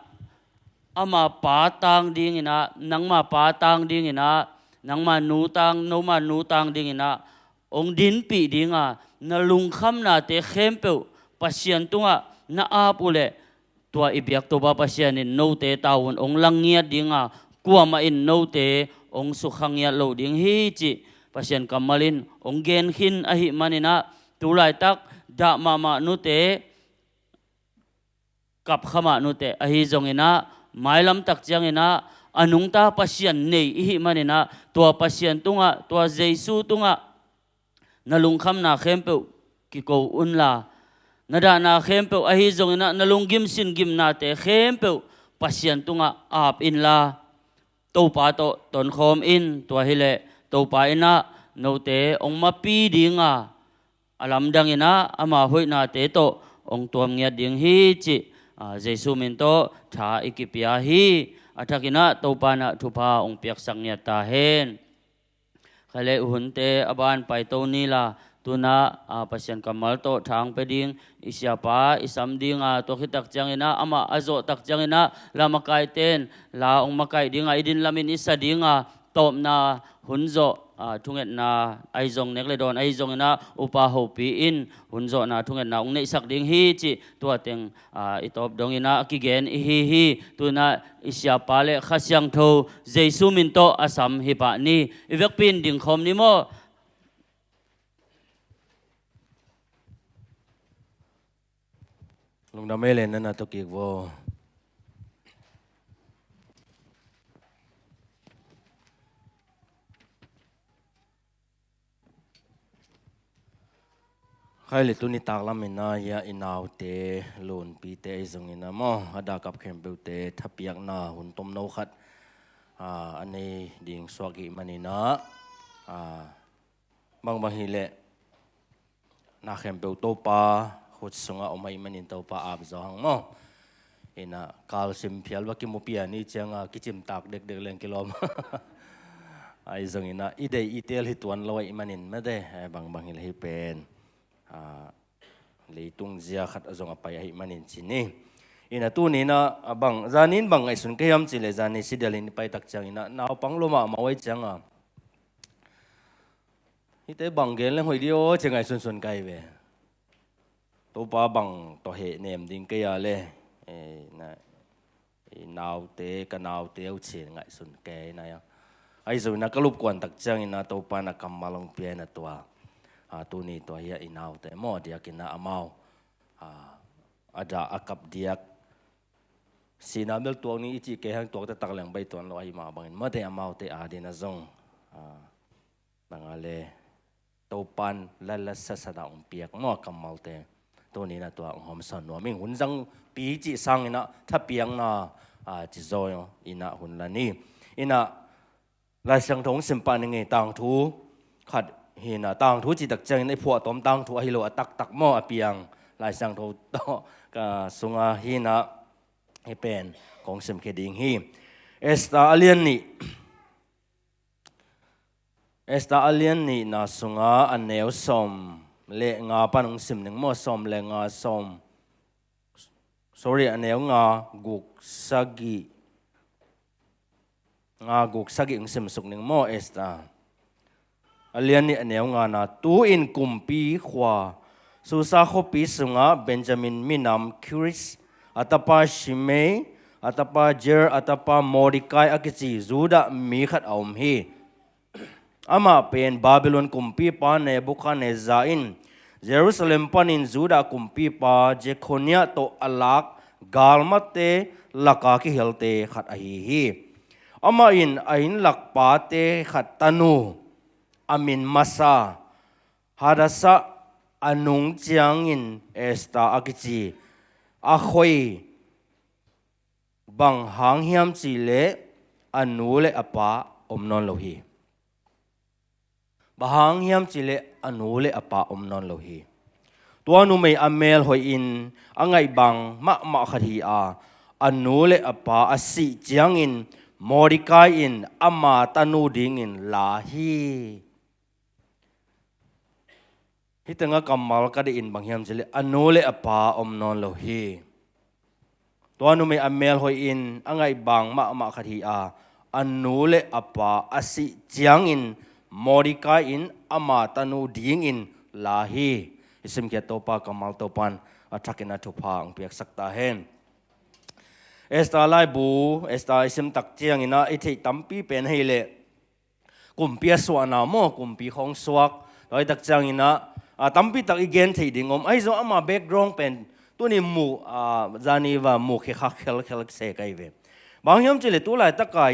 ama pa tang dingin ah, nangma pa tang dingin ah, nangma nu tang, noma nu tang dingin ah hong dinpih ding a, na lungkhamnate khempeuh Pasian tungah na ap uh leh tua i biak Topa Pasian in note tavuan hong lang ngiat ding a, kuamah in note hong sukha ngiat lo ding hi cih Pasian kammal in hong gen khin ahih manin ah, tu laitak dah mahmah nute, kap kha mah nute ahi zongin ah, mailam tak ciangin ah a nungta Pasian nei i hih manin ah, tua Pasian tungah, tua Jesu tungah na lungkhamna khempeuh kiko unla, na dahna khempeuh ahi zongin ah, na lunggim sin gimnate khempeuh Pasian tungah ap inla, Topa tawh tonkhawm in. Tua hileh Topa in ah note hong mapi ding a, a lamdang in ah ama hoihnate tawh hong tuam ngiat ding hi cih, a, Jesu min tawh tha i kipia hi. A thakin ah Topa in ah thupha hong piaksak ngiat ta hen. Kha le i hunte a ban paito ni la, tu-in ah, a, Pasian kammal tawh tha hong pia ding i siapa i sam ding a, tua khit tak ciangin ah, amah a zawh tak ciangin ah, la makaite in la hong makaih ding a, i din lamin i sa ding a, tawpna hun zawh, a, thungetna ahi zong, nek le dawn ahi zongin ah, upa hopih in hun zawhna thungetna hong neihsak ding hi cih tua teng, a, i tawp dongin ah a kigen i hi hi. Tu-in ah i siapa le Kha Siangtho Jesu min tawh a sam hi pah ni. I vekpi in dingkhawm ni maw? Lungdam ei le, na na tawh kik vaw. Khai le tuni taklam in ah, hia i naute Lunpite ahi zongin ah maw, a dah kap khempeuhte thapiakna hun tomno khat, a, a nei ding suak i hih manin ah, a, bangbang hileh na khempeuh Topa khut sungah om ahih manin Topa ap zaw hang maw. In ah kalsim phial va kimupi a ni ciang a kicimtak dekdek leng kilawm. Ahi zongin ah i deih i teel hi tuan lo ahih manin mate, eh, bangbang hileh hih pen, a, leitung zia khat a zong a pai ahih manin ci ni. Ina tuni ina a bang, zanin bang ngaihsun ka hiam cih leh, zani sidial in i pai tak ciangin ah naupang lua mahmah uh ahih ciangin ah, hihte bang gen leng hoih ding aw ci ngaihsunsun ka hi ve. Topa bang tawh hehnem ding kei a le, eh, na, i naute, ka naute uh ci ngaihsun kei na ia. Ahi zongin ah ka lupkuan tak ciangin ah Topa in ah kammal hong pia in ah tua, ah, tuni tua hi a i naute maw, a diakin ah amau, ah, a dah a kap diak, sihna bel tuak ni i cih kei hang tuak taktak leng baih tuan lo ahih mah bangin, mate amaute adingin ah zong, ah, nang a le Topa in la la sa sa dah hong piak maw a kammalte. Tuni ina tua hong hawmsawn nuam ing. Hun zangpi cih sangin ah thapiakna, ah, ci zaw ina hun la ni. Ina Lai Siangtho hong sim pah ning ei. Tangthu khat hi ina, tangthu cih tak ciangin i phuahtawm tangthu ahi lo, a taktak maw, a piang Lai Siangtho tawh ka sung a hi ina, hih pen kong simkhia ding hi. Esther a lian nih, Esther a lian nihna sungah a neu sawm le nga pan hong sim ning maw, sawm le nga, sawm, sorry, a neu nga, guk, sagih, nga, guk, sagih hong simsuk ning maw, Esther a lian nih a neu ngana. Tu-in kumpi khua Susa khuapi sungah Benjamin minam Kish a tapa Shimei, a tapa Ger, a tapa Mordecai a kici Judah mi khat a om hi. Amah pen Babylon kumpipa Nebuchadnezzar in Jerusalem panin Judah kumpipa Jeconiah tawh a lak galmate laka kihelte khat ahi hi. Amah in a inn lakpate khat tanu, a min masa Hadassah, a nung ciangin Esther a kici, a khoi. Bang hang hiam cihleh a nu le a pa om nawn lo hi. Bang hang hiam cihleh a nu le a pa om nawn lo hi. Tua numei a melhoih in a ngaihbang mahmah khat hi a, a nu le a pa a sih ciangin Mordecai in ama tanu dingin la hi. Hih tengah kammal ka deih in bang hiam cihleh a nu le a pa om nawn lo hi. Tua numei a melhoih in a ngaihbang mahmah khat hi a, a nu le a pa a sih ciangin Mordecai in ama tanu dingin la hi. I simkhiat Topa kammal Topa in a thakin a thupha hong piaksak ta hen. Esther laibu, Esther i sim tak ciangin ah i theih tampi pen ahih leh kumpi a suahna maw, kumpi khawng suak. Tua hi tak ciangin ah, a, tampi tak i gen theih ding om. Ahi zong ama background pen tuni mu, a, zani va mu khekha khelkhel se ka hi ve. Bang hiam cihleh tu laitak a,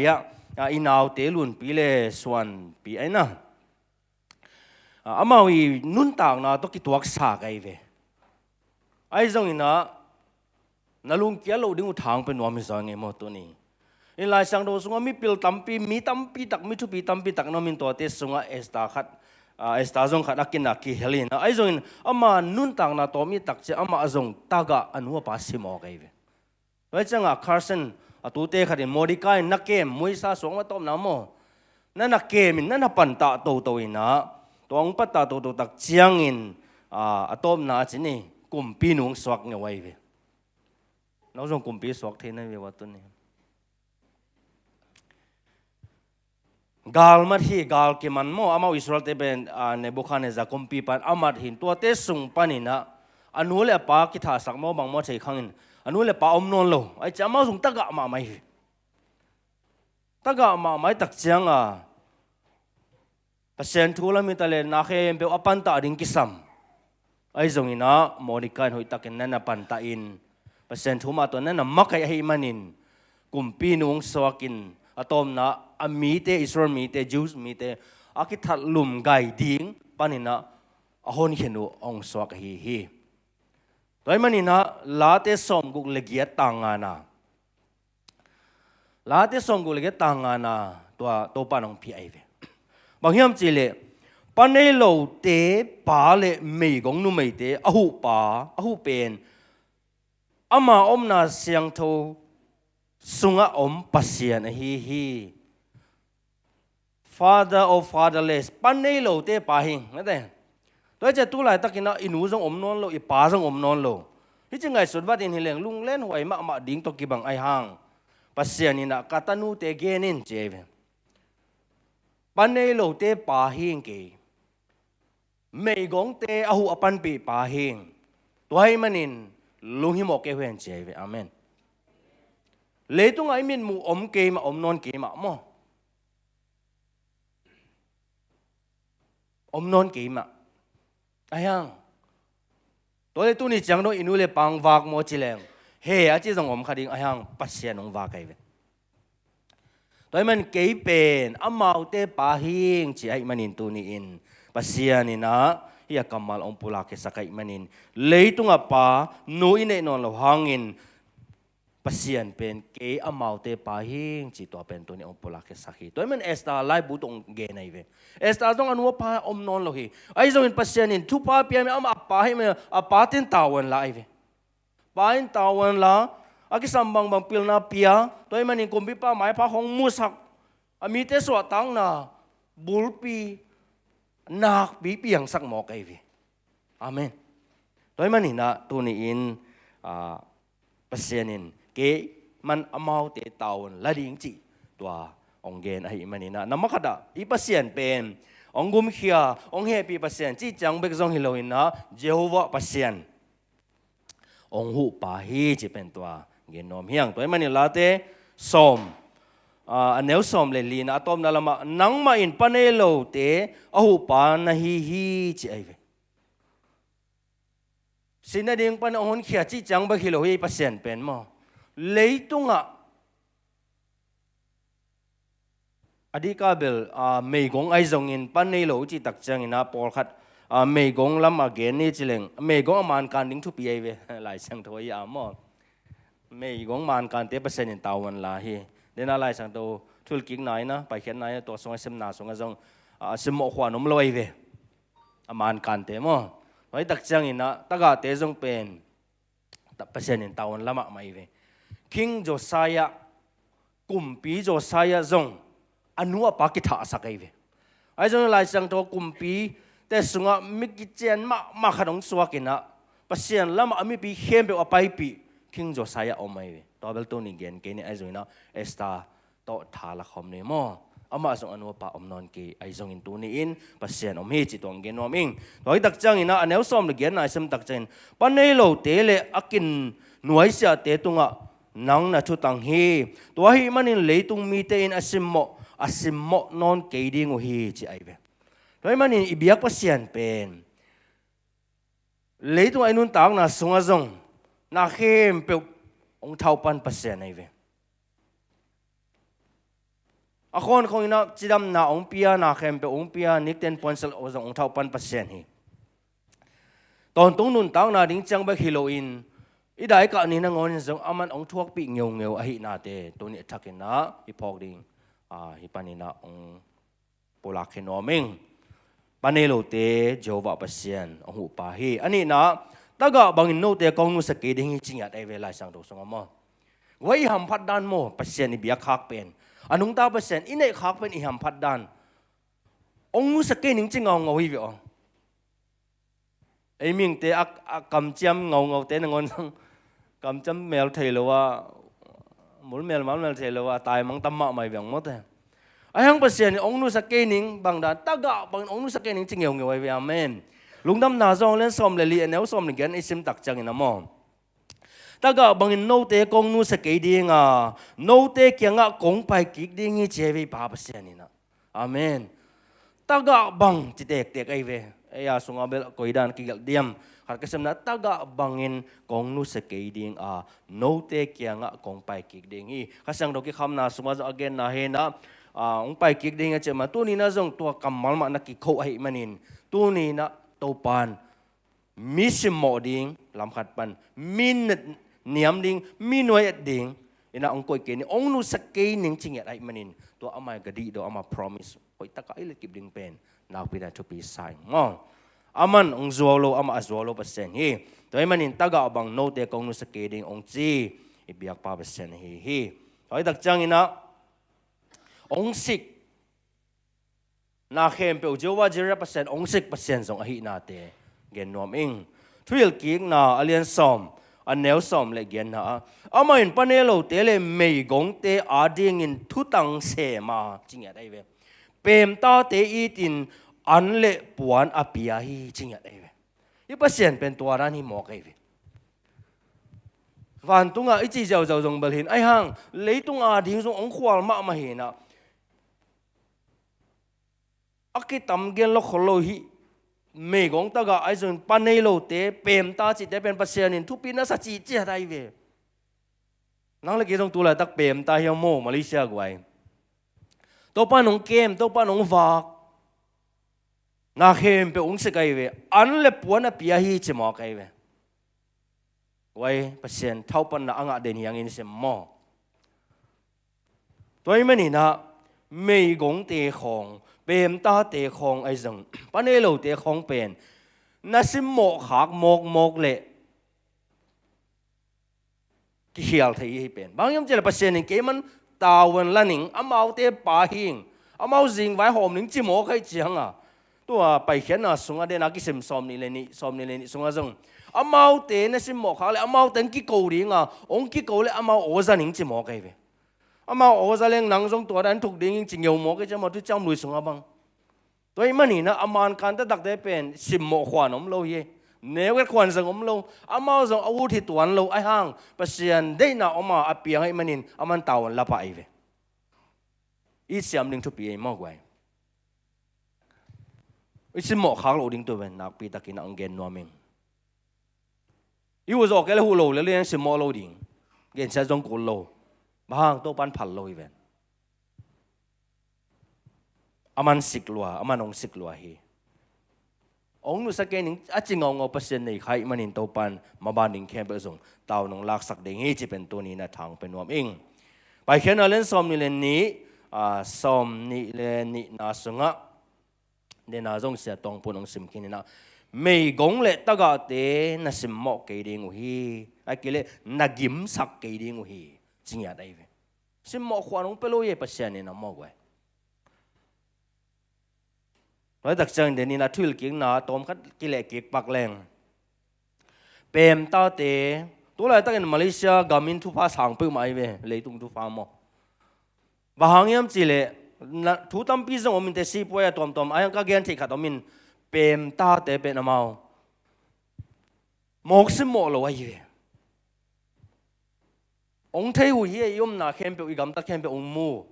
a, i naute lunpi le suanpi ahi na, a, amau i nuntakna tawh kituaksa ka hi ve. Ahi zongin ah na lungkia loh ding uh thang pia nuam hi zaw ing ei maw tuni. In Lai Siangtho sungah mipil tampi, mi tampi tak, mi thupi tampi tak na om in, tuate sungah Esther khat, a, Esther zong khat a kina kihel in ah. Ahi zongin ama nuntakna tawm i tak ciang amah zong tagah a nu a pa simawk ahi ve. Tua hi ciangah Carson a tute khat in Mordecai in na kem, muisa suak ma tawpna maw, na na kem in na na pantah toto in ah, tua hong pantah toto tak ciangin, a, a tawpna a ci ni, kumpi nu hong suak ngeu ahi ve. No zong kumpi suak thei na hi ve ua tuni. Galmat hi, gal kiman maw, amau Israelte pen, a, Nebuchadnezzar kumpipa in a mat hi in, tuate sung panin ah a nu le a pa kithahsak maw bang maw thei khang in, a nu le a pa om nawn lo. Ahi ciang amau zong tagah mahmah hi. Tagah mahmah hi tak ciangah Pasian thu lam hi ta leh na khempeuh a pantah ding kisam. Ahi zongin ah Mordecai in hoihtakin na na pantah in, Pasian thu mah tawh na na makaih ahih manin, kumpi nu hong suak in, a tawpna a mite, Israel mite, Jews mite a kithatlum gai ding panin ah a honkhian uh hong suak ahi hi. Tua ahih manin ah Late sawmguk le giat, tang ngana. Late sawmguk le giat, tang ngana, tua Topa in hong pia ahi ve. Bang hiam cihleh, pa nei lote pa le meigong numeite a huhpa, a huhpen, ama omna siangtho sungah om Pasian ahi hi. Father of fatherless, pa nei lote pa hi, mate. Tua hi ciah tu laitakin ah i nu zong om nawn lo, i pa zong om nawn lo. Hih ci ngaihsut vat in hi leng lunglen huai mahmah ding tawh kibang ahi hang, Pasian in ah ka tanute gen in ci ahi ve. Pa nei lote pa hing kei. Meigongte a huh a panpih pa hing. Tua ahih manin lunghimawh kei uh hen ci ahi ve. Amen. Leitungah i mitmuh om kei mah, om nawn kei mah maw. Om nawn kei mah. Ahi hang, tua leh tuni ciang dong i nu le pa hong vak maw ci leng, he a ci zong om kha ding, ahi hang Pasian hong vak ahi ve. Tua ahih man kei pen amaute pa hing ci ahih manin tuni-in Pasian in ah hih a kammal hong pulak khiasak ahih manin, leitungah pa nu i neih nawn loh hangin Pasian pen kei amaute pa hing ci, tua pen tuni hong pulak khiasak hi. Tua ahih man Esther laibu tawh hong gen ahi ve. Esther zong a nu a pa om nawn lo hi. Ahi zongin Pasian in thupha pia mah, amah a pa hi mah, a pa ten tavuan la ahi ve. Pa in tavuan la, a kisam bangbang pilna pia, tua ahih manin kumpipa maipha khong musak, a mite suahtakna bulpi nakpi piangsak mawk ahi ve. Amen. Tua ahih manin ah tuni-in, ah, Pasian in kei man amaute tavuan la ding cih tua hong gen ahih manin ah, na mah khat ah i Pasian pen hong gumkhia, hong hehpih Pasian cih ciang bek zong hi loin ah, Jehovah Pasian hong huhpa hi cih pen tua gen nuam hi hang. Tua ahih manin Late sawm, ah, a neu sawm le li-na a tawpna lamah, nangmah in pa nei lote a huhpa na hi hi ci ahi ve. Sihna ding pan hong honkhia cih ciang bek hi lo hi, Pasian pen maw. Leitungah a dihka bel, ah, meigong ahi zongin pa nei lo cih tak ciangin ah pawlkhat, ah, meigong lam a gen ni ci leng, meigong a mankan ding thupi ahi ve. Lai Siangtho ahi a maw. Meigong mankante Pasian in tavuan la hi. Dena Lai Siangtho thulkikna in ah, paikhiatna in ah, tua sungah simna sungah zong, ah, simmawh khuan om lo ahi ve. A mankante maw. Tua hi tak ciangin ah tagahte zong pen ta-, Pasian in tavuan la mahmah ahi ve. King Josiah, kumpi Josiah zong a nu a pa kithahsak ahi ve. Ahi zongin Lai Siangtho kumpite sungah mi kician mahmah khat hong suakin ah, Pasian lamah a mipi khempeuh a paipih King Josiah om ahi ve. Tua bel tuni gen kei ni, ahi zongin ah Esther tawh tha la khawm ni maw. Amah zong a nu a pa om nawn kei, ahi zongin tuni-in Pasian om hi cih tua hong gen nuam ing. Tua hi tak ciangin ah, a neu sawm le giatna i sim tak ciangin, pa nei lote le a kin nuaisiahte tungah nang na thutang hi. Tua ahih manin leitung mite in a simmawh, a simmawh nawn kei ding uh hi ci ahi ve. Tua ahih manin i biak Pasian pen leitungah i nuntakna sungah zong na khempeuh hong thau pan Pasian ahi ve. A khawnkhong in ah cidamna hong pia, na khempeuh hong pia, nikten puansilh zong hong thau pan Pasian hi. Tawntung nuntakna ding ciang bek hi loin, i daikah ni nangawnin zong aman hong thuakpih ngeungeu ahihnate tuni a thakin ah i phawk ding, ah, hih panin ah hong pulak khia nuam ing. Pa nei lote Jehovah Pasian hong huhpa hi. A nihna, tagah bangin note kong nusia kei ding hi ci ngiat ahi ve Lai Siangtho sungah maw. Tua i hamphat dan maw, Pasian i biak khak pen, a nungta Pasian i neih khak pen i hamphat dan. Hong nusia kei ning ci ngaungau hi ve aw. Ei mihingte a, a kamciam ngaungaute nangawn zong kamciam mel thei lo a, mul mel mal mel thei lo a, taimang tam mahmah hi ve ang mawte. Ahi hang Pasian in hong nusia kei ning bang dan, tagah bangin hong nusia kei ning ci ngeungeu ahi ve. Amen. Lungdamna Johan lian sawm le li, a neu sawm le giat i sim tak ciangin ah maw, tagah bangin note kong nusia kei ding a, note kiangah kong pai kik ding hi ci ahi ve i Pa Pasian in ah. Amen. Tagah bang ci tektek ahi ve. Ei a sungah bel koi dan kigelh diam. Khat ka simna, tagah bangin kong nusia kei ding a, note kiangah kong pai kik ding hi. Kha Siangtho kikhamna sungah zong a genna hi in ah, ah, hong pai kik ding hi a cih mah, tuni in ah zong tua kammal mah na kikho ahih manin, tuni in ah Topa'n mi simmawh ding lam khat pan, mi niam ding, mi nuai-at ding in ah hong koih kei ning, hong nusia kei ning ci ngiat ahih manin, tua amah i gadih dawh, amah promise hoih takah i letkip ding pen nakpi tak thupi sa ing maw. Aman hong zuau lo, amah a zuau lo Pasian hi. Tua ahih manin tagah bang note kong nusia kei ding hong ci i biakpa Pasian ahi hi. Tua hi tak ciangin ah hong sik na khempeuh Jehovah Jireh Pasian, hong sik Pasian zong ahihnate gen nuam ing. Thuhilhkikna a lian sawm, a neu sawm le giatna ah, amah in pa nei lote le meigongte adingin thutang sem a, ci ngiat ahi ve. Pemtate itin an le puan a pia hi, ci ngiat ahi ve. Hih Pasian pen tua dan hi mawk ahi ve. Vantungah i cih ziauziau zong bel hin, ahi hang leitung ading zong hong khual mahmah hinah, a kitam gen lo khol lo hih meigong tagah ahi zongin pa nei lote, pemta cihte pen Pasian in thupi na sa cih ciat ahi ve. Nang le kei zong tu laitak pemta hi a maw, Malaysia guai. Topa nong kem, Topa nong vak, na khempeuh hong sik ahi ve. An le puan a pia hi ci mawk ahi ve. Guai, Pasian thaupanna a ngah den hi hangin sem maw. Tua ahih maninah meigongte khawng, pemtate khawng ahi zong, pa nei lote khawng pen na simmawh khak mawkmawk leh kikhial thei hi pen. Bang hiam cihleh Pasian in keiman tavuan la ning, amaute pa hing, amau zingvai hawm ning ci mawk ahi cianga, tua Paikhiatna sungah dena kisim sawm nih le nih, sawm nih le nih sungah zong, amaute na simmawh khak leh amaute hong kiko dinga, hong kiko leh amau aw za ning ci mawk ahi ve. Amau aw za leng nang zong tua dan thuk ding hing ci ngeu mawk ahi ci, amau thuciam lui sungah bang. Tua ahih maninah a mankan taktakte pen simmawh khuan om lo hi. Neuet khuan zong om lo. Amau zong a ut hi tuan lo ahi hang, Pasian deihna om a, a piang ahih manin aman tavuan la pah ahi ve. I siam ding thupi ahi maw guai. I simmawh khak loh ding tu ven, nakpitakin a hong gen nuam ing. I huh zawh kei le huh lo le liang simmawh lo ding. Gensiat zong kul lo. Bang hang, Topan phal lo hi ven. Aman sik lua, aman hong sik lua hi. Hong nusia kei ning a ci ngaungau Pasian nei kha ahih manin Topan maban ding khempeuh zong tavuan hong laksak ding hi ci pen tuni na thang pe nuam ing. Paikhiatna lian sawm nih le nih, a, sawm nih le nihna sungah, dena zong Sia Tawng Pun hong sim khin inah, meigong le tagahte na simmawh kei ding uh hi. A kei leh na gimsak kei ding uh hi, ci ngiat ahi ve. Simmawh khuan hong pia lo hi Pasian in a mawk uh ahi. Laitak ciangin denin a thuhilh kikna tawmkhat kileh kik pak leng, pemtate, tu laitakin Malaysia gam in thupha sang peuhmah ahi ve, leitung thupha maw. Bang hang hiam cihleh, na, thu tampi zong om inteh, sipuai a tuamtuam, ahi hang ka gen theih khat om in, pemtate pen amau mawk simmawh lo ahi ve. Hong thei uh hi, i omna khempeuh, i gamtat khempeuh hong mu.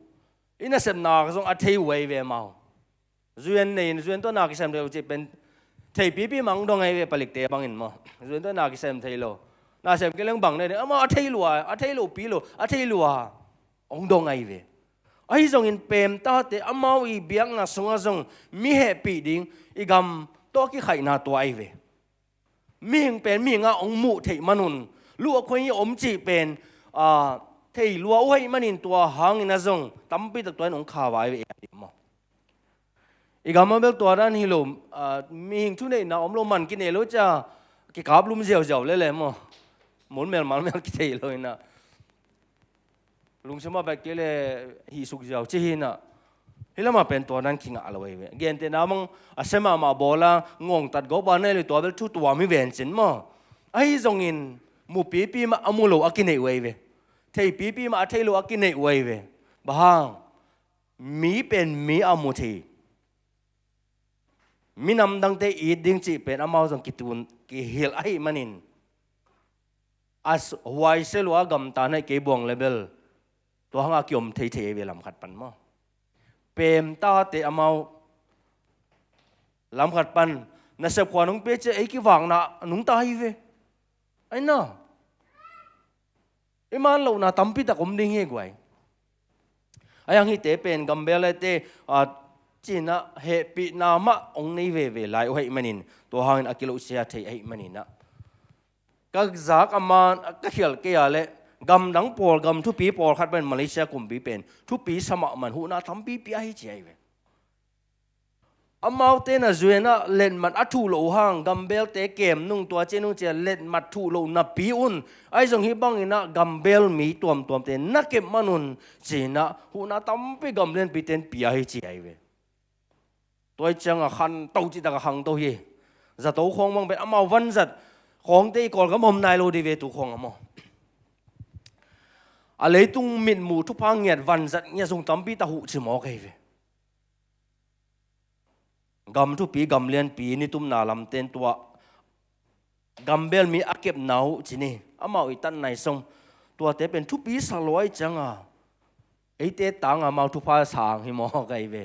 I nasepna zong a thei uh ahi ve amau. Zuian nei in, zuian tawh na kisem thei uh cih pen theipipi mah hong dong ahi ve, palikte bangin maw. Zuian tawh na kisem thei lo. Nasem kei leng bang nei ding, amau a thei lua, a thei lo pi lo, a thei lua hong dong ahi ve. Ahi zongin pemtate amau i biakna sungah zong mi hehpih ding, i gam tawh a kikhaihna tua ahi ve. Mihing pen mihingah hong muh theih manun, luh a khuai hi om cih pen, a, thei lua uh ahih manin tua hangin a zong tampi tak tua in hong kha vai ve, i maw. I gam ah bel tua dan hi lo, a, mihing thuneihna om lo, man kinei lo cia kikap lum ziauziau lele maw. Mun melmal mel kithei lo inah. Lungsim ah bek kei le hih suk ziau ci hinah. Hih lamah pen tua dan kingah lo ahi ve. Gentehna bang a sia mahmah bawl a ngawngtat gawp a nei le tua bel thu tuam hi vencin maw. Ahi zongin mupipi mah a mu lo a kineih uh ahi ve. Theipipi mah a thei lo a kineih uh ahi ve. Bang hang, mi pen mi a mu thei, minam dangte it ding cih pen amau zong kitun kihilh ahih manin, a s-, huaisia lua gamta naih kei buang le bel tua hanga kiom theithei ahi ve lamkhat pan maw. Pemtate amau lamkhat pan nasep khua nong pia cia ei kivakna nungta hi ve. Aina, i man lohna tampi tak om ding hi guai. Ahi hang hihte pen gambel aite, a, cinah hehpihna mah hong nei veve lai uh ahih manin, tua hangin a kilohsia thei ahih maninah, ka zak a man, ka khialh kei a leh gamdang pawl, gam thupi pawlkhat pen Malaysia kumpi pen thupi sa mahmah in huhna tampi pia hi ci ahi ve. Amaute na zuenah letmat a thuh loh uh hang, gambelte kem nung, tua cia nung cia letmat thuh loh napi un, ahi zong hih banginah gambel mi tuamtuamte na kep manun cinah huhna tampi gam lianpite in pia hi ci ahi ve. Tua hi ciangah khanto cihtak a khangto hi. Zato khawng bang pen amau vanzat khawngte i Kawlgam om nai lo dih ve tu khawng a maw. A leitung mitmuh thupha ngiat vanzat ngiat zong tampi tak huh ci mawk ahi ve. Gam thupi gam lianpi nitumna lamten tua gambel mi a kepna uh ci ni, amau i tan nai song tuate pen thupi sa lua i cianga eite tanga mau thupha sang hi mawk ahi ve.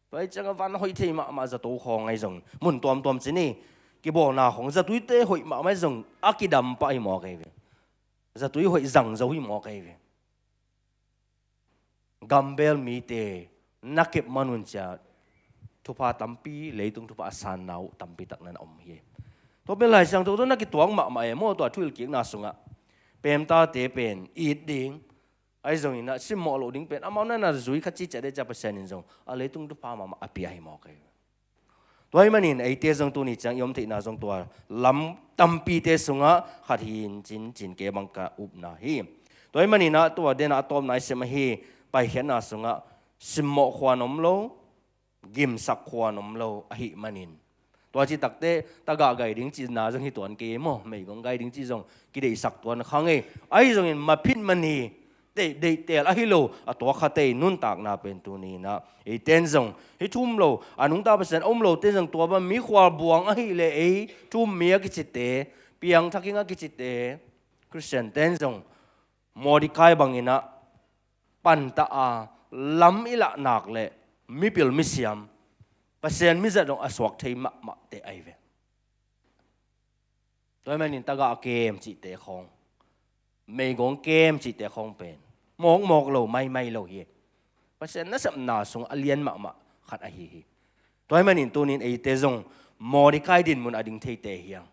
Tua i cianga van hoih thei mahmah zato khawng ahi zong mun tuamtuam ci ni, kibawlna khawng zatuite hoih mahmah ahi zong a kidam pah hi mawk ahi ve. Zatui hoih zang zo hi mawk ahi ve. Gambel mite na kep manun cia thupha tampi, leitung thupha a sanna uh tampi tak nan a om hi. Tua pen Lai Siangtho tawh na kituak mahmah e maw, tua thuhilhkikna sungah pemtate pen it ding ahi zongin ah simmawh loh ding pen amau na na zui kha ci ciah deh cia Pasian in zong a leitung thupha mahmah a pia hi mawk ahi. Tua ahih manin eite zong tuni ciang i om theihna zong tua lam tampite sungah khat hi in cin cin ke bang ka upna hi. Tua ahih manin ah tua denah a tawpna i sem ahi, paikhiatna sungah simmawh khuan om lo, gimsak khuan om lo ahih manin tua ci takte tagah gai ding cihna zong hi tuan kei maw, meigong gai ding cih zong kideihsak tuan kha ngei. Ahi zongin maphit mani deih, deihtel ahi lo a tuak khate i nuntakna pen tuni inah eiten zong hi thu um lo, a nungta Pasian a um lote zong tua bang mi khualbuang ahih leh ei thu um mi a kicite, piangthak ing a kicite, Khristian ten zong Mordecai banginah pantah a lam i lah nak leh mipil misiam, Pasian mizat dong a suak thei mahmahte ahi ve. Tua ahih manin tagah kem cihte khawng, meigong kem cihte khawng pen mawkmawk lo, maimai lo hi. Pasian nasepna sung a lian mahmah khat ahi hi. Tua ahih manin tunin eite zong Mordecai dinmun a ding theite hiang,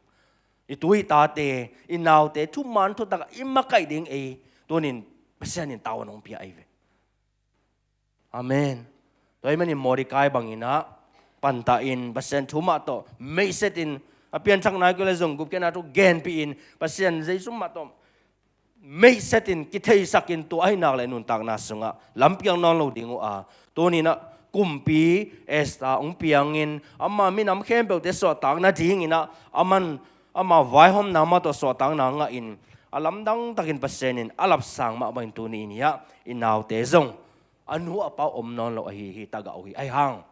i tu i tate, i naute thuman thutak i makaih ding ei tunin Pasian in tavuan hong pia ahi ve. Amen. Tua ahih manin Mordecai banginah pantah in Pasian thu mah tawh meihset in, a pianthak nai kei le zong gupkhiatna thu genpih in Pasian Jesu mah tawh meihset in kitheisak in tua ahi nak le nuntakna sungah lampiang nawn lo ding uh a, tuninah kumpi Esther hong piangin ama minam khempeuhte suahtak nadinginah aman ama vaihawmna mah tawh suahtakna ngahin a lamdang takin Pasian in a lapsang mah bangin tuni in hiah i naute zong a nu a pa om nawn lo ahi hi, tagah uh hi. Ahi hang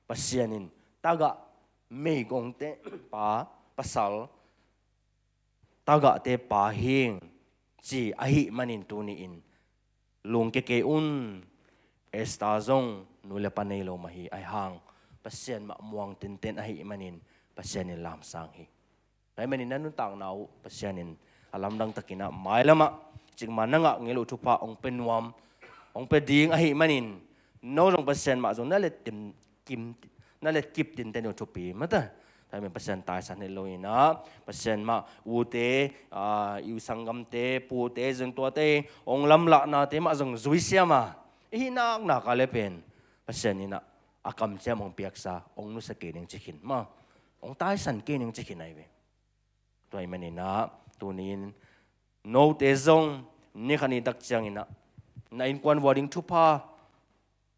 Pasian in tagah meigongte pa, pasal tagahte pa hing ci ahih manin tuni in lungkia kei un. Esther zong nu le pa nei lo mah hi. Ahi hang Pasian mah muang tenten ahih manin Pasian in lamsang hi. Tua ahih manin na nuntakna uh Pasian in a lamdang takinah mailamah cikmah na ngah ngel uh thupha hong pia nuam, hong pia ding ahih manin no zong Pasian mah zong na let tim, kim, na let kip tinten uh thupi mata. Tua ahih manin Pasian taisan het lo inah Pasian mah ute, a, i u sanggamte, pute zong tuate hong lamlahnate mah zong zuisiam a, i hih naknak a le pen Pasian inah a kamciam hong piaksa, hong nusia kei ning ci khin mah, hong taisan kei ning ci khin ahi ve. Tua ahih maninah tuni in note zong ni khat ni tak cianginah na innkuan vua ding thupha,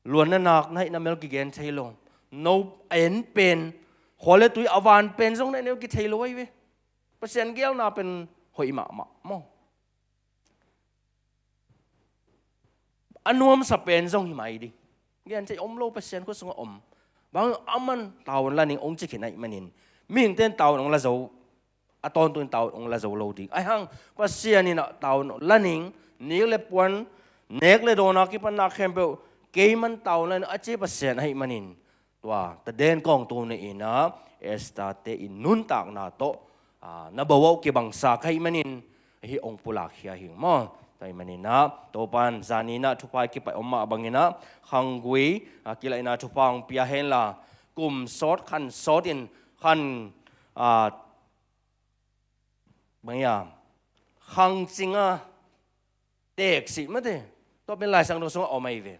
luan na nak na hih na mel kigen thei lo, no a en pen, khua le tui a van pen zong na en kithei lo ahi ve. Pasian geelna pen hoih mahmah maw. A nuamsa pen zong hi mai ding. Gen thei om lo, Pasian khut sungah om. Bang aman tavuan la ning hong ci khin ahih manin mihingte in tavuan hong la zo, a tawntung in tavuan hong la zo lo ding. Ahi hang Pasian inah tavuan la ning, nik le puan, nek le dawn a kipanna khempeuh keiman tavuan la ning a ci Pasian ahih manin tua taden kawng tuni inah Esther te i nuntakna tawh, a, na bo uh kibangsa ka hih manin hih hong pulakkhia hing maw. Tua ahih maninah Topan zaninah thupha i kipaih om mah banginah khanggui, a, kilaihna thupha hong pia henla, kum sawt khan sawt in khan, a, bang hiam, khangcinga teeksih mate. Tua pen Lai Siangtho sungah om ahi ve.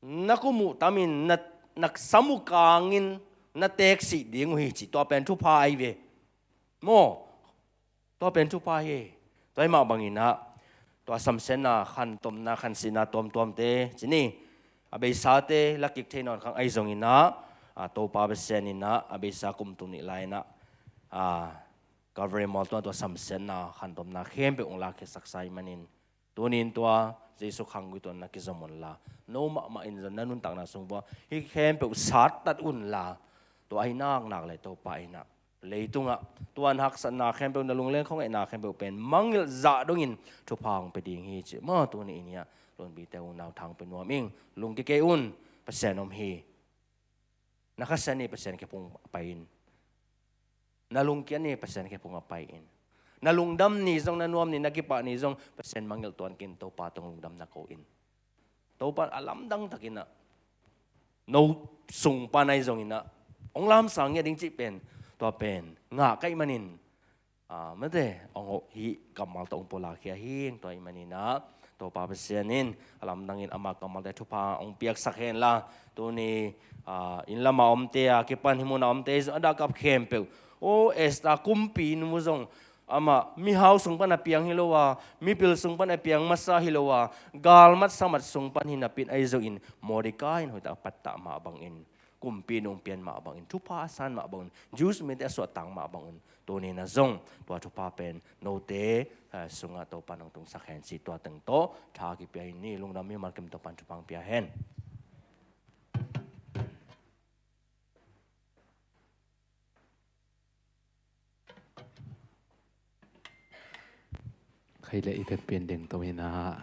Na kum uh tamin na, na sam uh kangin na teeksih ding uh hi ci, tua pen thupha ahi ve. Maw, tua pen thupha hi. Tua ahih mah banginah tua samsiatna, khantomna, khansihna tuamtuamte ci ni, a beisate la kik thei nawn khang ahi zonginah, a, Topa Pasian inah a beisa kum tung nih lai-inah a, Calvary mual tua, tua samsiatna, khantomna khempeuh hong lakkhiatsak sa ahih manin, tuni-in tua Jesu khanggui tawh na kizom unla, no mahmah in zong na nuntakna sung vua hih khempeuh sattat unla, tua ahi naknak le Topa in ah leitungah tua na haksatna khempeuh, na lungleng khuangaihna khempeuh pen mangngilh zah dongin thupha hong pia ding hi cih maw, tuni-in hiah Lunbite unau thang pia nuam ing. Lungkia kei un, Pasian om hi. Na Kha Siangtho ni Pasian kiang phung pai in. Na lungkia ni Pasian kiang phung a pai in. Na lungdam ni zong, na nuam ni, na kipah ni zong Pasian mangngilh tuan kei in, Topa tungah lungdam na ko in. Topa a lamdang takin ah no sung pan ahi zongin ah hong lamsang ngiat ding cih pen, tua pen ngah ka hih manin, a, mate, hong hih kammal tawh hong pulakkhia hi. Tua ahih manin ah Topa Pasian in a lamdangin ama kammalte thupha hong piaksak henla, tuni, a, inn lamah omte, a kipan hih munah omte, a dah kap khempeuh, aw, Esther kumpinu zong amah mihau sung pan a piang hi lo a, mipil sung pan a piang masa hi lo a, galmat samat sung pan hi napi-in ahi zongin Mordecai in hoihtak a pattah mah bangin, kumpinu hong pian mah bangin, thupha a san mah bangin, Jews mite a suahtak mah bangin, tuni-in ah zong tua thupha pen note, eh, sungah Topa in hong tungsak hen cih tua teng tawh tha kipia hi ni. Lungdam mimal kim, Topa in thupha hong pia hen. Khai le i pia pen ding to hi na.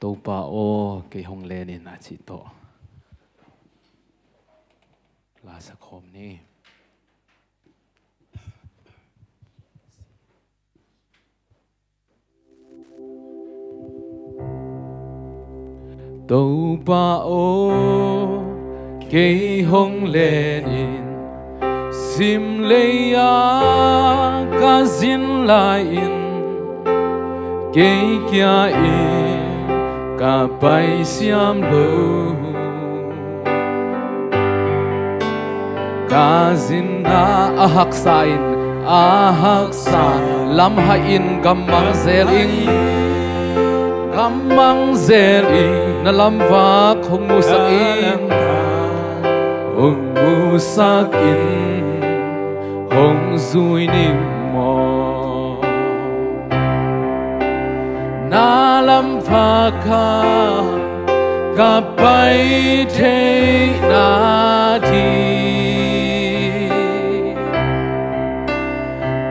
Topa aw, kei hong len in a cih tawh la sa khawm ni. Topa aw, kei hong len in, simlei ah ka zin lai-in, kei kia in ka pai siam lo. Ka zinna a haksa in, a haksa lamhai in gammang zel ing, gammang zel ing, na lamvak hong musak in, hong musak in, hong zui ning maw. Na lamvak ah ka pai theihna ding,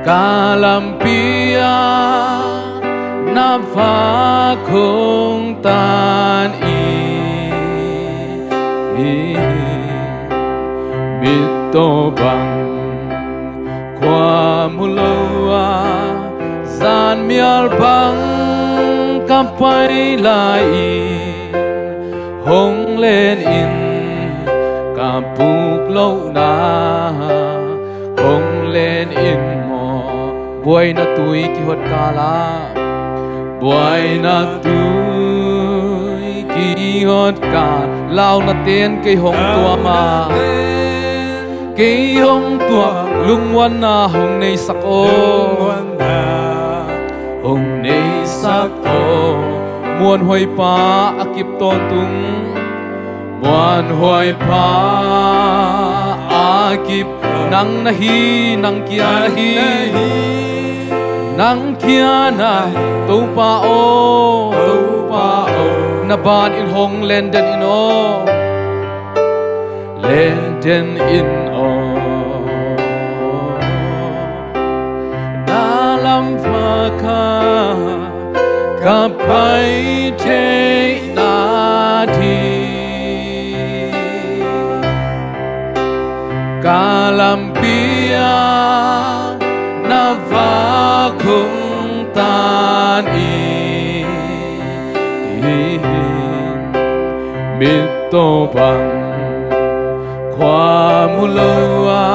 ka lampi ah na vak hong tan in, mittaw bang khua mu lo a, zanmial bang ka pai lai-in, hong len in ka puk lohna, hong len in maw. Buaina tui kihot kal ah, buaina tui kihot kal, launa ten kei hong tuam a, kei hong tuam, lungmuanna hong neisak aw, hong neisak aw. Muanhuai pa a kip tawntung, muanhuai pa a kip, nang na hi, nang kia na hi, nang kia na hi, Topa aw, Topa aw, na ban in hong len den in aw. Len den in aw. Na lamvak ah ka pai theihna ding, ka lampi ah na vak hong tan in, mittaw bang khua mu lo a,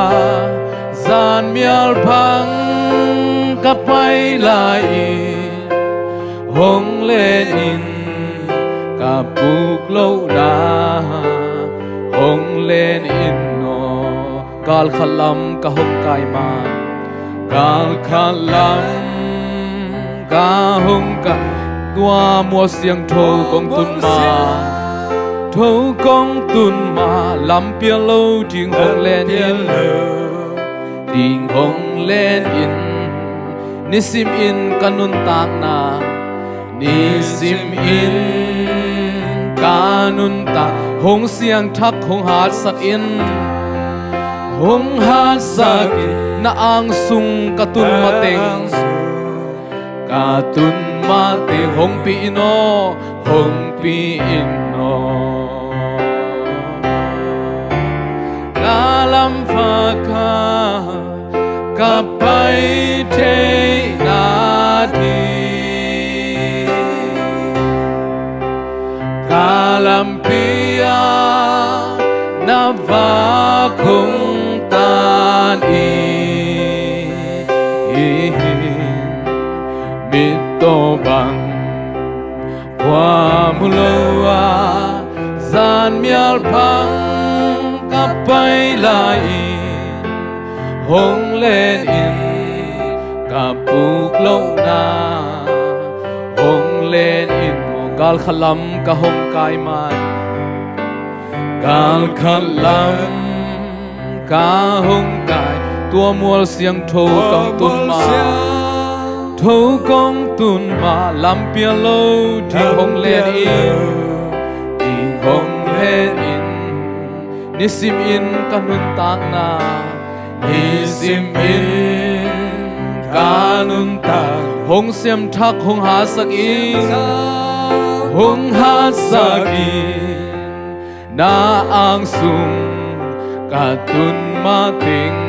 zanmial bang ka pai lai-in, hong len in ka puk lohna, hong len in aw. Kal khat lam ka hong kai ma, kal khat lam ka hong kai, tua mual siangtho kong tun ma, tho kong tun ma, lampial lo ding hong len in, ding hong len in. Nisimin ka nuntakna, nisimin ka nuntak, hong siangthak, hong hatsak in, hong hatsak in. Na angsung ka tun mateng, ka tun mateng, hong pi in aw, hong pi in aw. Na lam va kha ka pai theihna ding, ka lampi ah na vak hong tan in. Mittaw bang khua mu lo a, zanmial bang ka pai lai in, hong len in, ka puk lohna hong len in. Gal khat lam ka hong kai man, gal khat lam ka hong kai, tua mual siangtho kong tun ma, tho kong tun ma, lampi ah lo ding hong len in, ding hong len in. Nisimin ka nuntakna, nisimin ka nuntak, hong siamthak, hong hatsak in, hong hatsak in. Na angsung ka tun mateng,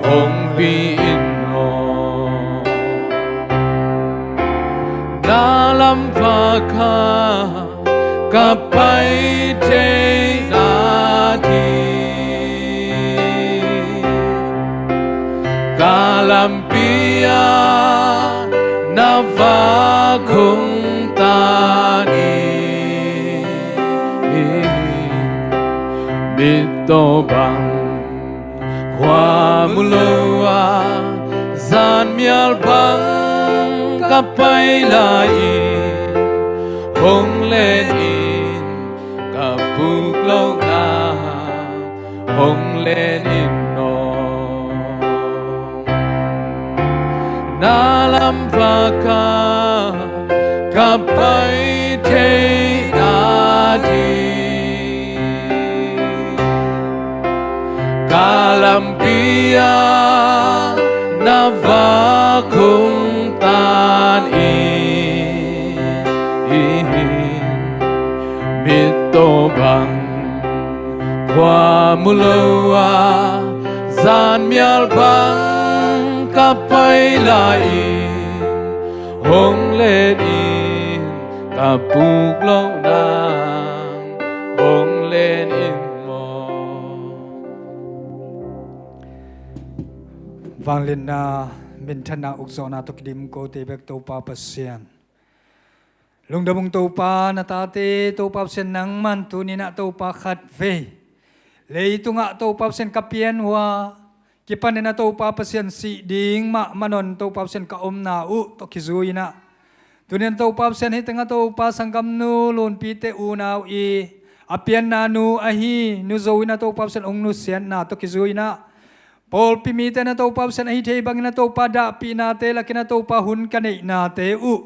hong pi in aw. Na lam va kha ka pai theihna ding, ka lampi ah na vak hong tan in. Mittaw bang khua mu lo a, zanmial bang ka pai lai in, hong len in, ka puk lohna hong len in aw. Na lam va kha ka pai theihna ding, ka lampi ah na vak hong tan in. Mittaw bang khua mu lo a, zanmial bang ka pai lai in, hong len in, ka puk lohna hong len in aw. Vangliatna, minthanna, ukzawhna tawh kidim kote bek Topa Pasian, lungdam ung Topa, na tate Topa Pasian nangman tuni-in ah Topa khatvei leitungah Topa Pasian ka pian uh a, kipanin ah Topa Pasian sih ding mahmah nawn Topa Pasian ka omna uh tawh kizui-in ah, tuni-in ah Topa Pasian hih tengah Topa sanggamnu Lunpite unau i a pianna nu ahi Nu Zo in ah Topa Pasian hong nusiatna tawh kizui-in ah, pawlpi mite in ah Topa Pasian ahi thei bangin ah Topa dahpihnate lakin ah Topa hun ka neihnate uh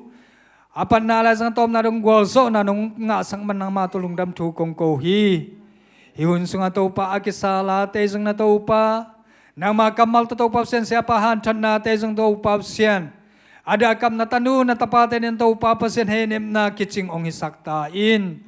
a patna lai zong a tawpna dong gualzawhna nong ngahsak man nangma tawh lungdam thu kong ko hi. Hih hun sungah Topa a kisa late zong in ah Topa nangma kammal tawh Topa Pasian siapa hanthawnate zong Topa Pasian a dahkamna tanu na tapate in Topa Pasian hehnepna kicing hong hisak ta in.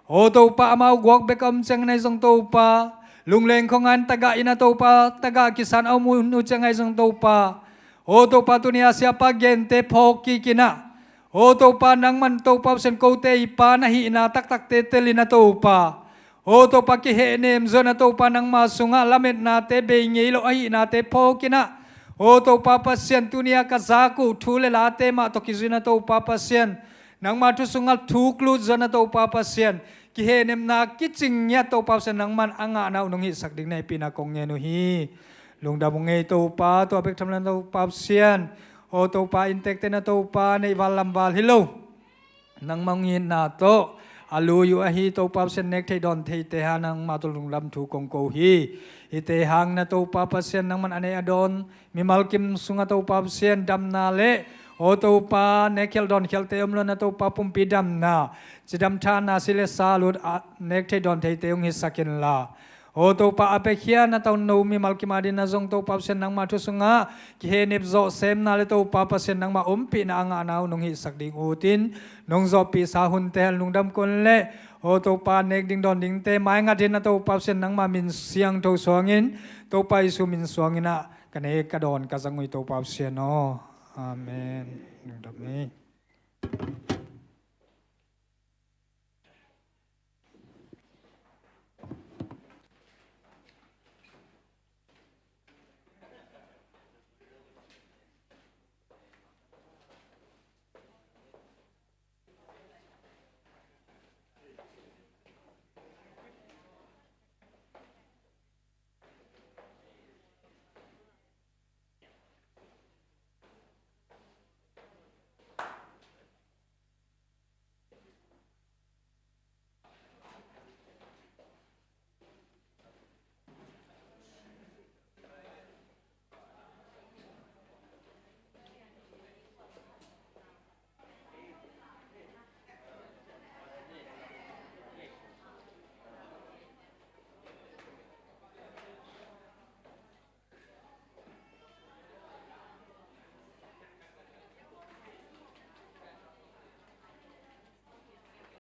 Aw Topa, amau guak bek a om ciangin ahi zong Topa, lungleng khong an tagah in ah Topa, tagah kisan a om uh ciang ahi zong Topa, aw Topa, tuni a siapa gente phawk kik in ah, aw Topa, nangman Topa Pasian kote i Pa na hihna taktakte tel in ah Topa, aw Topa, kihehnem zong in ah Topa, nangma sungah lametnate bei ngei lo ahihnate phawk in ah, aw Topa Pasian, tuni a ka zak uh thu le late mah tawh kizui-in ah Topa Pasian, nangma thu sungah thuk lut zong in ah Topa Pasian, kihehnemna kicing ngiat Topa Pasian nangman a ngahna uh nong hihsak ding na hehpihna kong ngen uh hi. Lungdam ung ei Topa, tua bek tham lo in ah Topa Pasian, aw Topa, inntekte in ah Topa neihval lamval hi lo, nangma hong itna tawh a lui uh ahi Topa Pasian, nek thei dawn theite hang nangmah tawh lungdam thu kong ko hi. Hihte hang na Topa Pasian nangman a nei a dawn mimal kim sungah Topa Pasian damna le, aw Topa, nek khial dawn khialte om lo na Topa, pumpi damna, cidam thana, si le sa lut a nek thei dawn theite hong hisak inla, aw Topa, a piakhia na tawh no mimal kim adingin zong Topa Pasian nangmah thu sungah kihenip zawh semna le Topa Pasian nangmah ompihna a ngahna uh nong hihsak ding utin, nong zawhpihsa hunte hang lungdam kei un le, aw Topa, nek ding dawn dingte mai ngat hi na Topa Pasian nangmah min siangtho suangin, Topa Jesu min suangin ah ka nek ka dawn ka zang uh hi Topa Pasian aw. Amen. Lungdam hi.